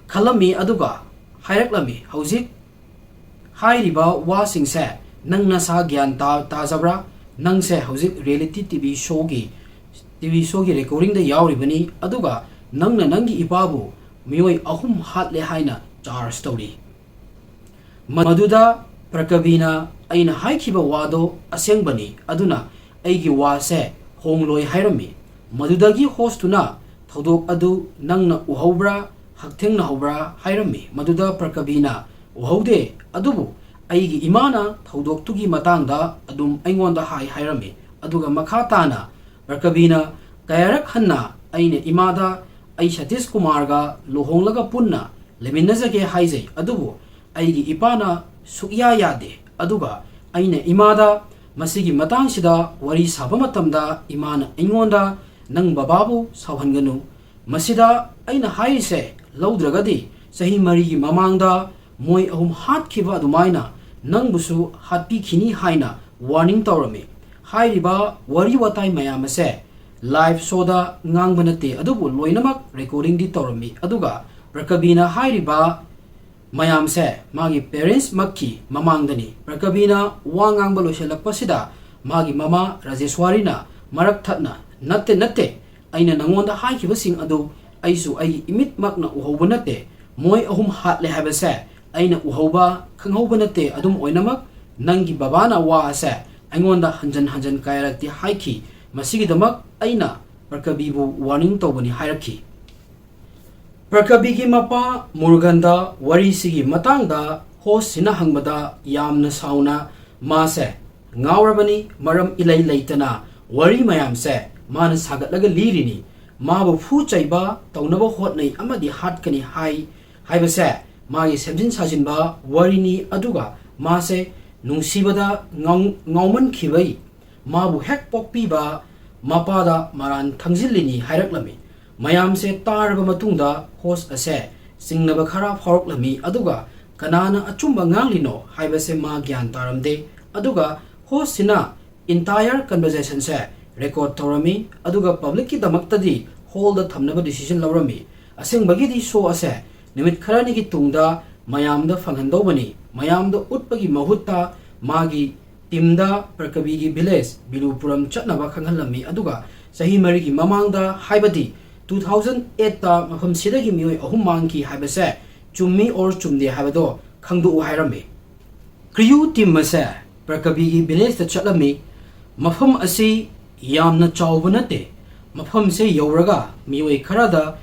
ꯈꯜꯂꯝꯃꯤ, ꯑꯗꯨꯒ ꯍꯥꯏꯔꯛꯂꯝꯃꯤ, "ꯍꯧꯖꯤꯛ ꯍꯥꯏꯔꯤꯕ ꯋꯥꯁꯤꯡꯁꯦ ꯅꯪ ꯅꯁꯥ ꯒ꯭ꯌꯥꯟ ꯇꯥ-, ꯇꯥꯖꯕ꯭ꯔꯥ? ꯅꯪꯁꯦ ꯍꯧꯖꯤꯛ ꯔꯤꯌꯦꯂꯤꯇꯤ ꯇꯤ ꯚꯤ ꯁꯣꯒꯤ, ꯇꯤ ꯚꯤ ꯁꯣꯒꯤ ꯔꯦꯀꯣꯔꯗꯤꯡꯗ ꯌꯥꯎꯔꯤꯕꯅꯤ, ꯑꯗꯨꯒ ꯅꯪꯅ ꯅꯪꯒꯤ ꯏꯄꯥꯕꯨ ꯃꯤꯑꯣꯏ ꯑꯍꯨꯝ ꯍꯥꯠꯂꯦ ꯍꯥꯏꯅ ꯆꯥꯔꯖ ꯇꯧꯔꯤ꯫" ꯃꯗꯨꯗ ꯄ꯭ꯔꯀꯕꯤꯅ, "ꯑꯩꯅ ꯍꯥꯏꯈꯤꯕ ꯋꯥꯗꯣ ꯑꯁꯦꯡꯕꯅꯤ, ꯑꯗꯨꯅ ꯑꯩꯒꯤ ꯋꯥꯁꯦ ꯍꯣꯡꯂꯣꯏ" ꯍꯥꯏꯔꯝꯃꯤ꯫ ꯃꯗꯨꯗꯒꯤ ꯍꯣꯁꯇꯨꯅ, "ꯊꯧꯗꯣꯛ ꯑꯗꯨ ꯅꯪꯅ ꯎꯍꯧꯕ꯭ꯔꯥ, ꯍꯛꯊꯦꯡꯅꯍꯧꯕ꯭ꯔꯥ?" ꯍꯥꯏꯔꯝꯃꯤ꯫ ꯃꯗꯨꯗ ꯄ꯭ꯔꯀꯕꯤꯅ, "ꯎꯍꯧꯗꯦ, ꯑꯗꯨꯕꯨ ꯑꯩꯒꯤ ꯏꯃꯥꯅ ꯊꯧꯗꯣꯛꯇꯨꯒꯤ ꯃꯇꯥꯡꯗ ꯑꯗꯨꯝ ꯑꯩꯉꯣꯟꯗ ꯍꯥꯏ" ꯍꯥꯏꯔꯝꯃꯤ꯫ ꯑꯗꯨꯒ ꯃꯈꯥ ꯇꯥꯅ ꯄ꯭ꯔꯀꯕꯤꯅ, "ꯀꯌꯥꯔꯛ ꯍꯟꯅ ꯑꯩꯅ ꯏꯃꯥꯗ ꯑꯩ ꯁꯇꯤꯁ ꯀꯨꯃꯥꯔꯒ ꯂꯨꯍꯣꯡꯂꯒ ꯄꯨꯟꯅ ꯂꯩꯃꯤꯟꯅꯖꯒꯦ ꯍꯥꯏꯖꯩ, ꯑꯗꯨꯕꯨ ꯑꯩꯒꯤ ꯏꯄꯥꯅ ꯁꯨꯛꯌꯥ ꯌꯥꯗꯦ꯫ ꯑꯗꯨꯒ ꯑꯩꯅ ꯏꯃꯥꯗ ꯃꯁꯤꯒꯤ ꯃꯇꯥꯡꯁꯤꯗ ꯋꯥꯔꯤ ꯁꯥꯕ ꯃꯇꯝꯗ ꯏꯃꯥꯅ ꯑꯩꯉꯣꯟꯗ, 'ꯅꯪ ꯕꯕꯥꯕꯨ ꯁꯥꯎꯍꯟꯒꯅꯨ꯫ ꯃꯁꯤꯗ ꯑꯩꯅ ꯍꯥꯏꯔꯤꯁꯦ ꯂꯧꯗ꯭ꯔꯒꯗꯤ ꯆꯍꯤ ꯃꯔꯤꯒꯤ ꯃꯃꯥꯡꯗ ꯃꯣꯏ ꯑꯍꯨꯝ ꯍꯥꯠꯈꯤꯕ ꯑꯗꯨꯃꯥꯏꯅ ꯅꯪꯕꯨꯁꯨ ꯍꯥꯠꯄꯤꯈꯤꯅꯤ' ꯍꯥꯏꯅ ꯋꯥꯔꯅꯤꯡ ꯇꯧꯔꯝꯃꯤ꯫ ꯍꯥꯏꯔꯤꯕ ꯋꯥꯔꯤ ꯋꯥꯇꯥꯏ ꯃꯌꯥꯝ ꯑꯁꯦ ꯂꯥꯏꯚ ꯁꯣꯗ ꯉꯥꯡꯕ ꯅꯠꯇꯦ, ꯑꯗꯨꯕꯨ ꯂꯣꯏꯅꯃꯛ ꯔꯦꯀꯣꯔꯗꯤꯡꯗꯤ ꯇꯧꯔꯝꯃꯤ꯫ ꯑꯗꯨꯒ ꯄ꯭ꯔꯀꯕꯤꯅ ꯍꯥꯏꯔꯤꯕ ꯃꯌꯥꯝꯁꯦ ꯃꯥꯒꯤ ꯄꯦꯔꯦꯟꯁꯃꯛꯀꯤ ꯃꯃꯥꯡꯗꯅꯤ꯫ ꯄ꯭ꯔꯀꯕꯤꯅ ꯋꯥ ꯉꯥꯡꯕ ꯂꯣꯏꯁꯤꯜꯂꯛꯄꯁꯤꯗ ꯃꯥꯒꯤ ꯃꯃꯥ ꯔꯥꯖꯦꯁ꯭ꯋꯥꯔꯤꯅ ꯃꯔꯛ ꯊꯠꯅ, "ꯅꯠꯇꯦ, ꯅꯠꯇꯦ, ꯑꯩꯅ ꯅꯉꯣꯟꯗ ꯍꯥꯏꯈꯤꯕꯁꯤꯡ ꯑꯗꯨ ꯑꯩꯁꯨ ꯑꯩꯒꯤ ꯏꯃꯤꯠꯃꯛꯅ ꯎꯍꯧꯕ ꯅꯠꯇꯦ꯫ ꯃꯣꯏ ꯑꯍꯨꯝ ꯍꯥꯠꯂꯦ ꯍꯥꯏꯕꯁꯦ ꯑꯩꯅ ꯎꯍꯧꯕ, ꯈꯪꯍꯧꯕ ꯅꯠꯇꯦ꯫ ꯑꯗꯨꯝ ꯑꯣꯏꯅꯃꯛ, ꯅꯪꯒꯤ ꯕꯕꯥꯅ ꯋꯥ ꯑꯁꯦ ꯑꯩꯉꯣꯟꯗ ꯍꯟꯖꯟ ꯍꯟꯖꯟ ꯀꯌꯥꯔꯛꯇꯤ ꯍꯥꯏꯈꯤ꯫ ꯃꯁꯤꯒꯤꯗꯃꯛ ꯑꯩꯅ ꯄ꯭ꯔꯀꯕꯤꯕꯨ warning ꯇꯧꯕꯅꯤ ꯍꯥꯏꯔꯛꯈꯤ꯫ ꯄ꯭ꯔꯀꯕꯤꯒꯤ ꯃꯄꯥ ꯃꯨꯔꯒꯟꯗ ꯋꯥꯔꯤꯁꯤꯒꯤ ꯃꯇꯥꯡꯗ ꯍꯣꯁꯁꯤꯅ ꯍꯪꯕꯗ ꯌꯥꯝꯅ ꯁꯥꯎꯅ, "ꯃꯥꯁꯦ ꯉꯥꯎꯔꯕꯅꯤ, ꯃꯔꯝ ꯏꯂꯩ ꯂꯩꯇꯅ ꯋꯥꯔꯤ ꯃꯌꯥꯝꯁꯦ ꯃꯥꯅ ꯁꯥꯒꯠꯂꯒ ꯂꯤꯔꯤꯅꯤ꯫ ꯃꯥꯕꯨ ꯐꯨ ꯆꯩꯕ ꯇꯧꯅꯕ ꯍꯣꯠꯅꯩ ꯑꯃꯗꯤ ꯍꯥꯠꯀꯅꯤ ꯍꯥꯏ ꯍꯥꯏꯕꯁꯦ ꯃꯥꯒꯤ ꯁꯦꯝꯖꯤꯟ ꯁꯥꯖꯤꯟꯕ ꯋꯥꯔꯤꯅꯤ, ꯑꯗꯨꯒ ꯃꯥꯁꯦ ꯅꯨꯡꯁꯤꯕꯗ ꯉꯥꯎ-, ꯉꯥꯎꯃꯟꯈꯤꯕꯩ ꯃꯥꯕꯨ ꯍꯦꯛ ꯄꯣꯛꯄꯤꯕ ꯃꯄꯥꯗ ꯃꯔꯥꯟ ꯊꯪꯖꯤꯜꯂꯤꯅꯤ" ꯍꯥꯏꯔꯛꯂꯝꯃꯤ꯫ ꯃꯌꯥꯝꯁꯦ ꯇꯥꯔꯕ ꯃꯇꯨꯡꯗ ꯍꯣꯁ ꯑꯁꯦ ꯆꯤꯡꯅꯕ ꯈꯔ ꯐꯥꯎꯔꯛꯂꯝꯃꯤ, ꯑꯗꯨꯒ ꯀꯅꯥꯅ ꯑꯆꯨꯝꯕ ꯉꯥꯡꯂꯤꯅꯣ ꯍꯥꯏꯕꯁꯦ ꯃꯥ ꯒ꯭ꯌꯥꯟ ꯇꯥꯔꯝꯗꯦ꯫ ꯑꯗꯨꯒ ꯍꯣꯁꯁꯤꯅ entire conversationꯁꯦ record ꯇꯧꯔꯝꯃꯤ, ꯑꯗꯨꯒ publicꯀꯤꯗꯃꯛꯇꯗꯤ hallꯗ ꯊꯝꯅꯕ decision ꯂꯧꯔꯝꯃꯤ꯫ ꯑꯁꯦꯡꯕꯒꯤꯗꯤ show ꯑꯁꯦ ꯅꯨꯃꯤꯠ ꯈꯔꯅꯤꯒꯤ ꯇꯨꯡꯗ ꯃꯌꯥꯝꯗ ꯐꯪꯍꯟꯗꯧꯕꯅꯤ꯫ ꯃꯌꯥꯝꯗ ꯎꯠꯄꯒꯤ ꯃꯍꯨꯠꯇ ꯃꯥꯒꯤ teamꯗ ꯄ꯭ꯔꯀꯕꯤꯒꯤ village ꯕꯤꯂꯨꯄꯨꯔꯝ ꯆꯠꯅꯕ ꯈꯪꯍꯜꯂꯝꯃꯤ, ꯑꯗꯨꯒ ꯆꯍꯤ ꯃꯔꯤꯒꯤ ꯃꯃꯥꯡꯗ, ꯍꯥꯏꯕꯗꯤ two thousand eightꯇ ꯃꯐꯝꯁꯤꯗꯒꯤ ꯃꯤꯑꯣꯏ ꯑꯍꯨꯝ ꯃꯥꯡꯈꯤ ꯍꯥꯏꯕꯁꯦ ꯆꯨꯝꯃꯤ or ꯆꯨꯝꯗꯦ ꯍꯥꯏꯕꯗꯣ ꯈꯪꯗꯣꯛꯎ ꯍꯥꯏꯔꯝꯃꯤ꯫ Crew team ꯑꯁꯦ ꯄ꯭ꯔꯀꯕꯤꯒꯤ villageꯇ ꯆꯠꯂꯝꯃꯤ꯫ ꯃꯐꯝ ꯑꯁꯤ ꯌꯥꯝꯅ ꯆꯥꯎꯕ ꯅꯠꯇꯦ꯫ ꯃꯐꯝꯁꯦ ꯌꯧꯔꯒ ꯃꯤꯑꯣꯏ ꯈꯔꯗ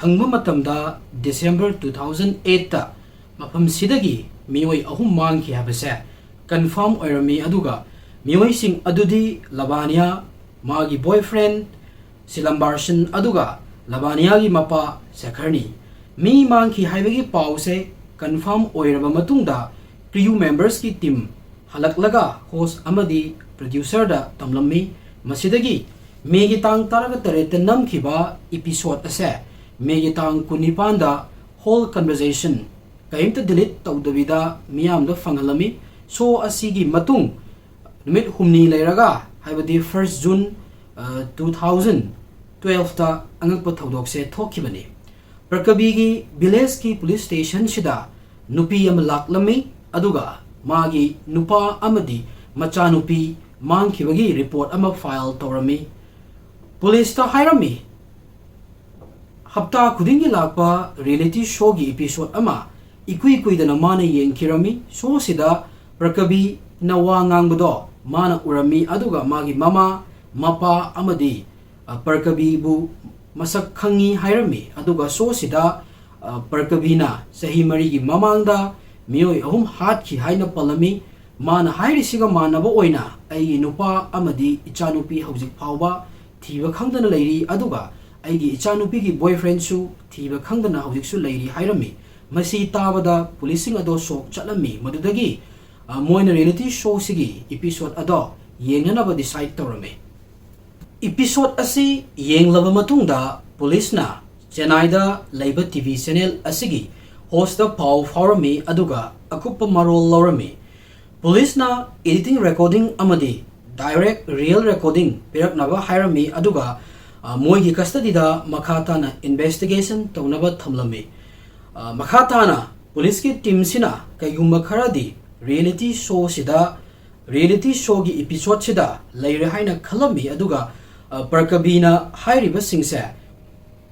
ꯍꯪꯕ ꯃꯇꯝꯗ December two thousand eightꯇ ꯃꯐꯝꯁꯤꯗꯒꯤ ꯃꯤꯑꯣꯏ ꯑꯍꯨꯝ ꯃꯥꯡꯈꯤ ꯍꯥꯏꯕꯁꯦ confirm ꯑꯣꯏꯔꯝꯃꯤ, ꯑꯗꯨꯒ ꯃꯤꯑꯣꯏꯁꯤꯡ ꯑꯗꯨꯗꯤ ꯂꯕꯥꯅꯤꯌꯥ, ꯃꯥꯒꯤ boyfriend ꯁꯤꯂꯝꯕꯥꯔꯁꯟ, ꯑꯗꯨꯒ ꯂꯕꯥꯅꯤꯌꯥꯒꯤ ꯃꯄꯥ ꯁꯦꯈꯔꯅꯤ꯫ ꯃꯤ ꯃꯥꯡꯈꯤ ꯍꯥꯏꯕꯒꯤ ꯄꯥꯎꯁꯦ confirm ꯑꯣꯏꯔꯕ ꯃꯇꯨꯡꯗ crew membersꯀꯤ team ꯍꯜꯂꯛꯂꯒ host ꯑꯃꯗꯤ producerꯗ ꯇꯝꯂꯝꯃꯤ꯫ ꯃꯁꯤꯗꯒꯤ Mayꯒꯤ ꯇꯥꯡ ꯇꯔꯥꯒ ꯇꯔꯦꯠꯇ ꯅꯝꯈꯤꯕ episode ꯑꯁꯦ Mayꯒꯤ ꯇꯥꯡ ꯀꯨꯟꯅꯤꯄꯥꯟꯗ whole conversation ꯀꯔꯤꯝꯇ delete ꯇꯧꯗꯕꯤꯗ ꯃꯤꯌꯥꯝꯗ ꯐꯪꯍꯜꯂꯝꯃꯤ꯫ Show ꯑꯁꯤꯒꯤ ꯃꯇꯨꯡ ꯅꯨꯃꯤꯠ ꯍꯨꯝꯅꯤ ꯂꯩꯔꯒ, ꯍꯥꯏꯕꯗꯤ first June, ꯑ, two thousand twelveꯇ ꯑꯉꯛꯄ ꯊꯧꯗꯣꯛꯁꯦ ꯊꯣꯛꯈꯤꯕꯅꯤ꯫ ꯄ꯭ꯔꯀꯕꯤꯒꯤ villageꯀꯤ police stationꯁꯤꯗ ꯅꯨꯄꯤ ꯑꯃ ꯂꯥꯛꯂꯝꯃꯤ, ꯑꯗꯨꯒ ꯃꯥꯒꯤ ꯅꯨꯄꯥ ꯑꯃꯗꯤ ꯃꯆꯥꯅꯨꯄꯤ ꯃꯥꯡꯈꯤꯕꯒꯤ report ꯑꯃ file ꯇꯧꯔꯝꯃꯤ꯫ Policeꯇ ꯍꯥꯏꯔꯝꯃꯤ, "ꯍꯞꯇꯥ ꯈꯨꯗꯤꯡꯒꯤ ꯂꯥꯛꯄ reality showꯒꯤ episode ꯑꯃ ꯏꯀꯨꯏ ꯀꯨꯏꯗꯅ ꯃꯥꯅ ꯌꯦꯡꯈꯤꯔꯝꯃꯤ꯫ ꯁꯣꯁꯤꯗ ꯄ꯭ꯔꯀꯕꯤꯅ ꯋꯥ ꯉꯥꯡꯕꯗꯣ ꯃꯥꯅ ꯎꯔꯝꯃꯤ, ꯑꯗꯨꯒ ꯃꯥꯒꯤ ꯃꯃꯥ, ꯃꯄꯥ ꯑꯃꯗꯤ, ꯑ, ꯄ꯭ꯔꯀꯕꯤꯕꯨ ꯃꯁꯛ ꯈꯪꯉꯤ ꯍꯥꯏꯔꯝꯃꯤ꯫ ꯑꯗꯨꯒ ꯁꯣꯁꯤꯗ, ꯑ, ꯄ꯭ꯔꯀꯕꯤꯅ ꯆꯍꯤ ꯃꯔꯤꯒꯤ ꯃꯃꯥꯡꯗ ꯃꯤꯑꯣꯏ ꯑꯍꯨꯝ ꯍꯥꯠꯈꯤ ꯍꯥꯏꯅ ꯄꯜꯂꯝꯃꯤ꯫ ꯃꯥꯅ ꯍꯥꯏꯔꯤꯁꯤꯒ ꯃꯥꯟꯅꯕ ꯑꯣꯏꯅ ꯑꯩꯒꯤ ꯅꯨꯄꯥ ꯑꯃꯗꯤ ꯏꯆꯥꯅꯨꯄꯤ ꯍꯧꯖꯤꯛ ꯐꯥꯎꯕ ꯊꯤꯕ ꯈꯪꯗꯅ ꯂꯩꯔꯤ, ꯑꯗꯨꯒ ꯑꯩꯒꯤ ꯏꯆꯥꯅꯨꯄꯤꯒꯤ boyfriendꯁꯨ ꯊꯤꯕ ꯈꯪꯗꯅ ꯍꯧꯖꯤꯛꯁꯨ ꯂꯩꯔꯤ ꯍꯥꯏꯔꯝꯃꯤ꯫ ꯃꯁꯤ ꯇꯥꯕꯗ ꯄꯨꯂꯤꯁꯁꯤꯡ ꯑꯗꯣ ꯁꯣꯛ ꯆꯠꯂꯝꯃꯤ꯫ ꯃꯗꯨꯗꯒꯤ, ꯑ, ꯃꯣꯏꯅ reality showꯁꯤꯒꯤ episode ꯑꯗꯣ ꯌꯦꯡꯅꯅꯕ decide ꯇꯧꯔꯝꯃꯤ꯫ Episode ꯑꯁꯤ ꯌꯦꯡꯂꯕ ꯃꯇꯨꯡꯗ ꯄꯨꯂꯤꯁꯅ ꯆꯦꯟꯅꯥꯏꯗ ꯂꯩꯕ TV channel ꯑꯁꯤꯒꯤ hostꯇ ꯄꯥꯎ ꯐꯥꯎꯔꯝꯃꯤ, ꯑꯗꯨꯒ ꯑꯀꯨꯞꯄ ꯃꯔꯣꯜ ꯂꯧꯔꯝꯃꯤ꯫ ꯄꯨꯂꯤꯁꯅ editing recording ꯑꯃꯗꯤ direct real recording ꯄꯤꯔꯛꯅꯕ ꯍꯥꯏꯔꯝꯃꯤ, ꯑꯗꯨꯒ, ꯑ, ꯃꯣꯏꯒꯤ custodyꯗ ꯃꯈꯥ ꯇꯥꯅ investigation ꯇꯧꯅꯕ ꯊꯝꯂꯝꯃꯤ꯫ ꯑ, ꯃꯈꯥ ꯇꯥꯅ ꯄꯨꯂꯤꯁꯀꯤ teamꯁꯤꯅ ꯀꯩꯒꯨꯝꯕ ꯈꯔꯗꯤ reality showꯁꯤꯗ, reality showꯒꯤ episodeꯁꯤꯗ ꯂꯩꯔꯦ ꯍꯥꯏꯅ ꯈꯜꯂꯝꯃꯤ, ꯑꯗꯨꯒ, ꯑ, ꯄ꯭ꯔꯀꯕꯤꯅ ꯍꯥꯏꯔꯤꯕꯁꯤꯡꯁꯦ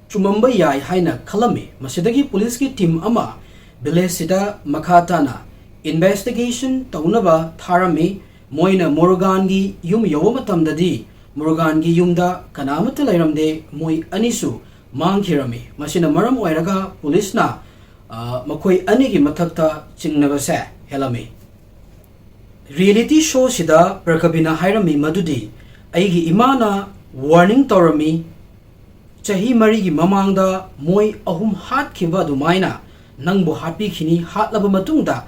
ꯆꯨꯝꯃꯝꯕ ꯌꯥꯏ ꯍꯥꯏꯅ ꯈꯜꯂꯝꯃꯤ꯫ ꯃꯁꯤꯗꯒꯤ ꯄꯨꯂꯤꯁꯀꯤ team ꯑꯃ villageꯁꯤꯗ ꯃꯈꯥ ꯇꯥꯅ investigation ꯇꯧꯅꯕ ꯊꯥꯔꯝꯃꯤ꯫ ꯃꯣꯏꯅ ꯃꯨꯔꯨꯒꯥꯟꯒꯤ ꯌꯨꯝ ꯌꯧꯕ ꯃꯇꯝꯗꯗꯤ ꯃꯨꯔꯨꯒꯥꯟꯒꯤ ꯌꯨꯝꯗ ꯀꯅꯥ ꯑꯃꯠꯇ ꯂꯩꯔꯝꯗꯦ꯫ ꯃꯣꯏ ꯑꯅꯤꯁꯨ ꯃꯥꯡꯈꯤꯔꯝꯃꯤ꯫ ꯃꯁꯤꯅ ꯃꯔꯝ ꯑꯣꯏꯔꯒ ꯄꯨꯂꯤꯁꯅ, ꯑ, ꯃꯈꯣꯏ ꯑꯅꯤꯒꯤ ꯃꯊꯛꯇ ꯆꯤꯡꯅꯕꯁꯦ ꯍꯦꯜꯂꯝꯃꯤ꯫ Reality showꯁꯤꯗ ꯄ꯭ꯔꯀꯕꯤꯅ ꯍꯥꯏꯔꯝꯃꯤ ꯃꯗꯨꯗꯤ, "ꯑꯩꯒꯤ ꯏꯃꯥꯅ warning ꯇꯧꯔꯝꯃꯤ, ꯆꯍꯤ ꯃꯔꯤꯒꯤ ꯃꯃꯥꯡꯗ ꯃꯣꯏ ꯑꯍꯨꯝ ꯍꯥꯠꯈꯤꯕ ꯑꯗꯨꯃꯥꯏꯅ ꯅꯪꯕꯨ ꯍꯥꯠꯄꯤꯈꯤꯅꯤ꯫ ꯍꯥꯠꯂꯕ ꯃꯇꯨꯡꯗ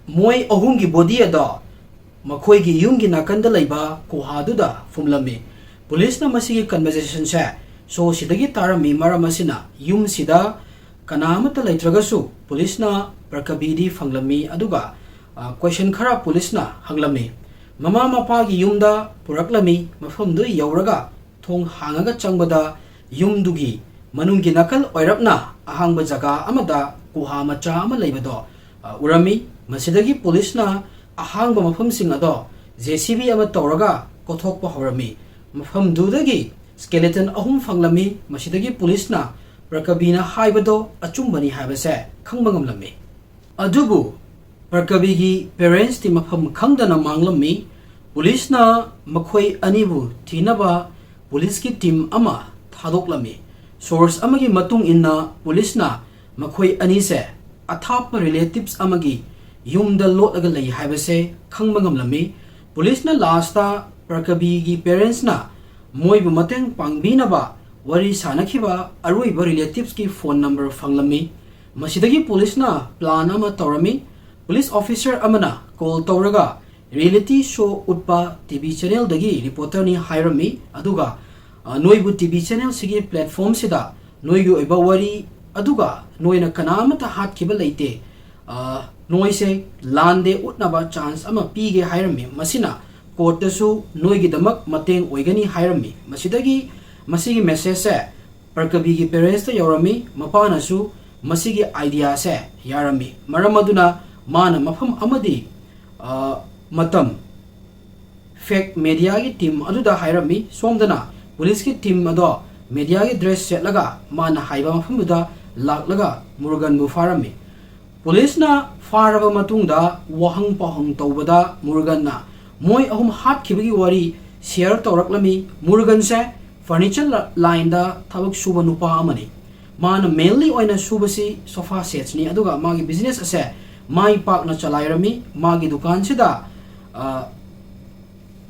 ꯃꯣꯏ ꯑꯍꯨꯝꯒꯤ body ꯑꯗꯣ ꯃꯈꯣꯏꯒꯤ ꯌꯨꯝꯒꯤ ꯅꯥꯀꯟꯗ ꯂꯩꯕ ꯀꯨꯍꯥꯗꯨꯗ ꯐꯨꯝꯂꯝꯃꯤ꯫" ꯄꯨꯂꯤꯁꯅ ꯃꯁꯤꯒꯤ conversationꯁꯦ showꯁꯤꯗꯒꯤ ꯇꯥꯔꯝꯃꯤ꯫ ꯃꯔꯝ ꯑꯁꯤꯅ ꯌꯨꯝꯁꯤꯗ ꯀꯅꯥ ꯑꯃꯠꯇ ꯂꯩꯇ꯭ꯔꯒꯁꯨ ꯄꯨꯂꯤꯁꯅ ꯄ꯭ꯔꯀꯕꯤꯗꯤ ꯐꯪꯂꯝꯃꯤ꯫ ꯑꯗꯨꯒ, ꯑ, question ꯈꯔ ꯄꯨꯂꯤꯁꯅ ꯍꯪꯂꯝꯃꯤ꯫ ꯃꯃꯥ ꯃꯄꯥꯒꯤ ꯌꯨꯝꯗ ꯄꯨꯔꯛꯂꯝꯃꯤ꯫ ꯃꯐꯝꯗꯨ ꯌꯧꯔꯒ ꯊꯣꯡ ꯍꯥꯡꯉꯒ ꯆꯪꯕꯗ ꯌꯨꯝꯗꯨꯒꯤ ꯃꯅꯨꯡꯒꯤ ꯅꯥꯀꯜ ꯑꯣꯏꯔꯞꯅ ꯑꯍꯥꯡꯕ ꯖꯒꯥ ꯑꯃꯗ ꯀꯨꯍꯥ ꯃꯆꯥ ꯑꯃ ꯂꯩꯕꯗꯣ, ꯑ, ꯎꯔꯝꯃꯤ꯫ ꯃꯁꯤꯗꯒꯤ ꯄꯨꯂꯤꯁꯅ ꯑꯍꯥꯡꯕ ꯃꯐꯝꯁꯤꯡ ꯑꯗꯣ JCB ꯑꯃ ꯇꯧꯔꯒ ꯀꯣꯊꯣꯛꯄ ꯍꯧꯔꯝꯃꯤ꯫ ꯃꯐꯝꯗꯨꯗꯒꯤ skeleton ꯑꯍꯨꯝ ꯐꯪꯂꯝꯃꯤ꯫ ꯃꯁꯤꯗꯒꯤ ꯄꯨꯂꯤꯁꯅ ꯄ꯭ꯔꯀꯕꯤꯅ ꯍꯥꯏꯕꯗꯣ ꯑꯆꯨꯝꯕꯅꯤ ꯍꯥꯏꯕꯁꯦ ꯈꯪꯕ ꯉꯝꯂꯝꯃꯤ꯫ ꯑꯗꯨꯕꯨ ꯄ꯭ꯔꯀꯕꯤꯒꯤ ꯄꯦꯔꯦꯟꯁꯇꯤ ꯃꯐꯝ ꯈꯪꯗꯅ ꯃꯥꯡꯂꯝꯃꯤ꯫ ꯄꯨꯂꯤꯁꯅ ꯃꯈꯣꯏ ꯑꯅꯤꯕꯨ ꯊꯤꯅꯕ ꯄꯨꯂꯤꯁꯀꯤ ꯇꯤꯝ ꯑꯃ ꯊꯥꯗꯣꯛꯂꯝꯃꯤ꯫ ꯁꯣꯔꯁ ꯑꯃꯒꯤ ꯃꯇꯨꯡ ꯏꯟꯅ ꯄꯨꯂꯤꯁꯅ ꯃꯈꯣꯏ ꯑꯅꯤꯁꯦ ꯑꯊꯥꯞꯄ ꯔꯤꯂꯦꯇꯤꯚꯁ ꯑꯃꯒꯤ ꯌꯨꯝꯗ ꯂꯣꯠꯂꯒ ꯂꯩ ꯍꯥꯏꯕꯁꯦ ꯈꯪꯕ ꯉꯝꯂꯝꯃꯤ꯫ ꯄꯨꯂꯤꯁꯅ ꯂꯥꯁꯇ ꯄ꯭ꯔꯀꯕꯤꯒꯤ ꯄꯦꯔꯦꯟꯁꯅ ꯃꯣꯏꯕꯨ ꯃꯇꯦꯡ ꯄꯥꯡꯕꯤꯅꯕ ꯋꯥꯔꯤ ꯁꯥꯅꯈꯤꯕ ꯑꯔꯣꯏꯕ ꯔꯤꯂꯦꯇꯤꯚꯁꯀꯤ ꯐꯣꯟ ꯅꯝꯕꯔ ꯐꯪꯂꯝꯃꯤ꯫ ꯃꯁꯤꯗꯒꯤ ꯄꯨꯂꯤꯁꯅ ꯄ꯭ꯂꯥꯟ ꯑꯃ ꯇꯧꯔꯝꯃꯤ꯫ ꯄꯨꯂꯤꯁ ꯑꯣꯐꯤꯁꯔ ꯑꯃꯅ ꯀꯣꯜ ꯇꯧꯔꯒ ꯔꯤꯌꯦꯂꯤꯇꯤ ꯁꯣ ꯎꯠꯄ ꯇꯤ ꯚꯤ ꯆꯦꯅꯦꯜꯗꯒꯤ ꯔꯤꯄꯣꯔꯇꯔꯅꯤ ꯍꯥꯏꯔꯝꯃꯤ꯫ ꯑꯗꯨꯒ, ꯑ, ꯅꯣꯏꯕꯨ ꯇꯤ ꯚꯤ ꯆꯦꯅꯦꯜꯁꯤꯒꯤ ꯄ꯭ꯂꯦꯠꯐꯣꯝꯁꯤꯗ ꯅꯣꯏꯒꯤ ꯑꯣꯏꯕ ꯋꯥꯔꯤ, ꯑꯗꯨꯒ ꯅꯣꯏꯅ ꯀꯅꯥ ꯑꯃꯠꯇ ꯍꯥꯠꯈꯤꯕ ꯂꯩꯇꯦ, ꯑ, ꯅꯣꯏꯁꯦ ꯂꯥꯟꯗꯦ ꯎꯠꯅꯕ ꯆꯥꯟꯁ ꯑꯃ ꯄꯤꯒꯦ ꯍꯥꯏꯔꯝꯃꯤ꯫ ꯃꯁꯤꯅ ꯀꯣꯔꯠꯇꯁꯨ ꯅꯣꯏꯒꯤꯗꯃꯛ ꯃꯇꯦꯡ ꯑꯣꯏꯒꯅꯤ ꯍꯥꯏꯔꯝꯃꯤ꯫ ꯃꯁꯤꯗꯒꯤ ꯃꯁꯤꯒꯤ ꯃꯦꯁꯦꯖꯁꯦ ꯄ꯭ꯔꯀꯕꯤꯒꯤ ꯄꯦꯔꯦꯟꯁꯇ ꯌꯧꯔꯝꯃꯤ꯫ ꯃꯄꯥꯅꯁꯨ ꯃꯁꯤꯒꯤ ꯑꯥꯏꯗꯤꯌꯥꯁꯦ ꯌꯥꯔꯝꯃꯤ꯫ ꯃꯔꯝ ꯑꯗꯨꯅ ꯃꯥꯅ ꯃꯐꯝ ꯑꯃꯗꯤ, ꯑ, ꯃꯇꯝ ꯐꯦꯛ ꯃꯦꯗꯤꯌꯥꯒꯤ ꯇꯤꯝ ꯑꯗꯨꯗ ꯍꯥꯏꯔꯝꯃꯤ꯫ ꯁꯣꯝꯗꯅ ꯄꯨꯂꯤꯁꯀꯤ ꯇꯤꯝ ꯑꯗꯣ ꯃꯦꯗꯤꯌꯥꯒꯤ ꯗ꯭ꯔꯦꯁ ꯁꯦꯠꯂꯒ ꯃꯥꯅ ꯍꯥꯏꯕ ꯃꯐꯝꯗꯨꯗ ꯂꯥꯛꯂꯒ ꯃꯨꯔꯒꯟꯕꯨ ꯐꯥꯔꯝꯃꯤ꯫ ꯄꯨꯂꯤꯁꯅ ꯐꯥꯔꯕ ꯃꯇꯨꯡꯗ ꯋꯥꯍꯪ ꯄꯥꯎꯍꯪ ꯇꯧꯕꯗ ꯃꯨꯔꯒꯟꯅ ꯃꯣꯏ ꯑꯍꯨꯝ ꯍꯥꯠꯈꯤꯕꯒꯤ ꯋꯥꯔꯤ ꯁꯤꯌꯔ ꯇꯧꯔꯛꯂꯝꯃꯤ꯫ ꯃꯨꯔꯒꯟꯁꯦ ꯐꯔꯅꯤꯆꯔ ꯂ-, ꯂꯥꯏꯟꯗ ꯊꯕꯛ ꯁꯨꯕ ꯅꯨꯄꯥ ꯑꯃꯅꯤ꯫ ꯃꯥꯅ ꯃꯦꯟꯂꯤ ꯑꯣꯏꯅ ꯁꯨꯕꯁꯤ ꯁꯣꯐꯥ ꯁꯦꯠꯁꯅꯤ, ꯑꯗꯨꯒ ꯃꯥꯒꯤ ꯕꯤꯖꯤꯅꯦꯁ ꯑꯁꯦ ꯃꯥꯏ ꯄꯥꯛꯅ ꯆꯂꯥꯏꯔꯝꯃꯤ꯫ ꯃꯥꯒꯤ ꯗꯨꯀꯥꯟꯁꯤꯗ, ꯑ,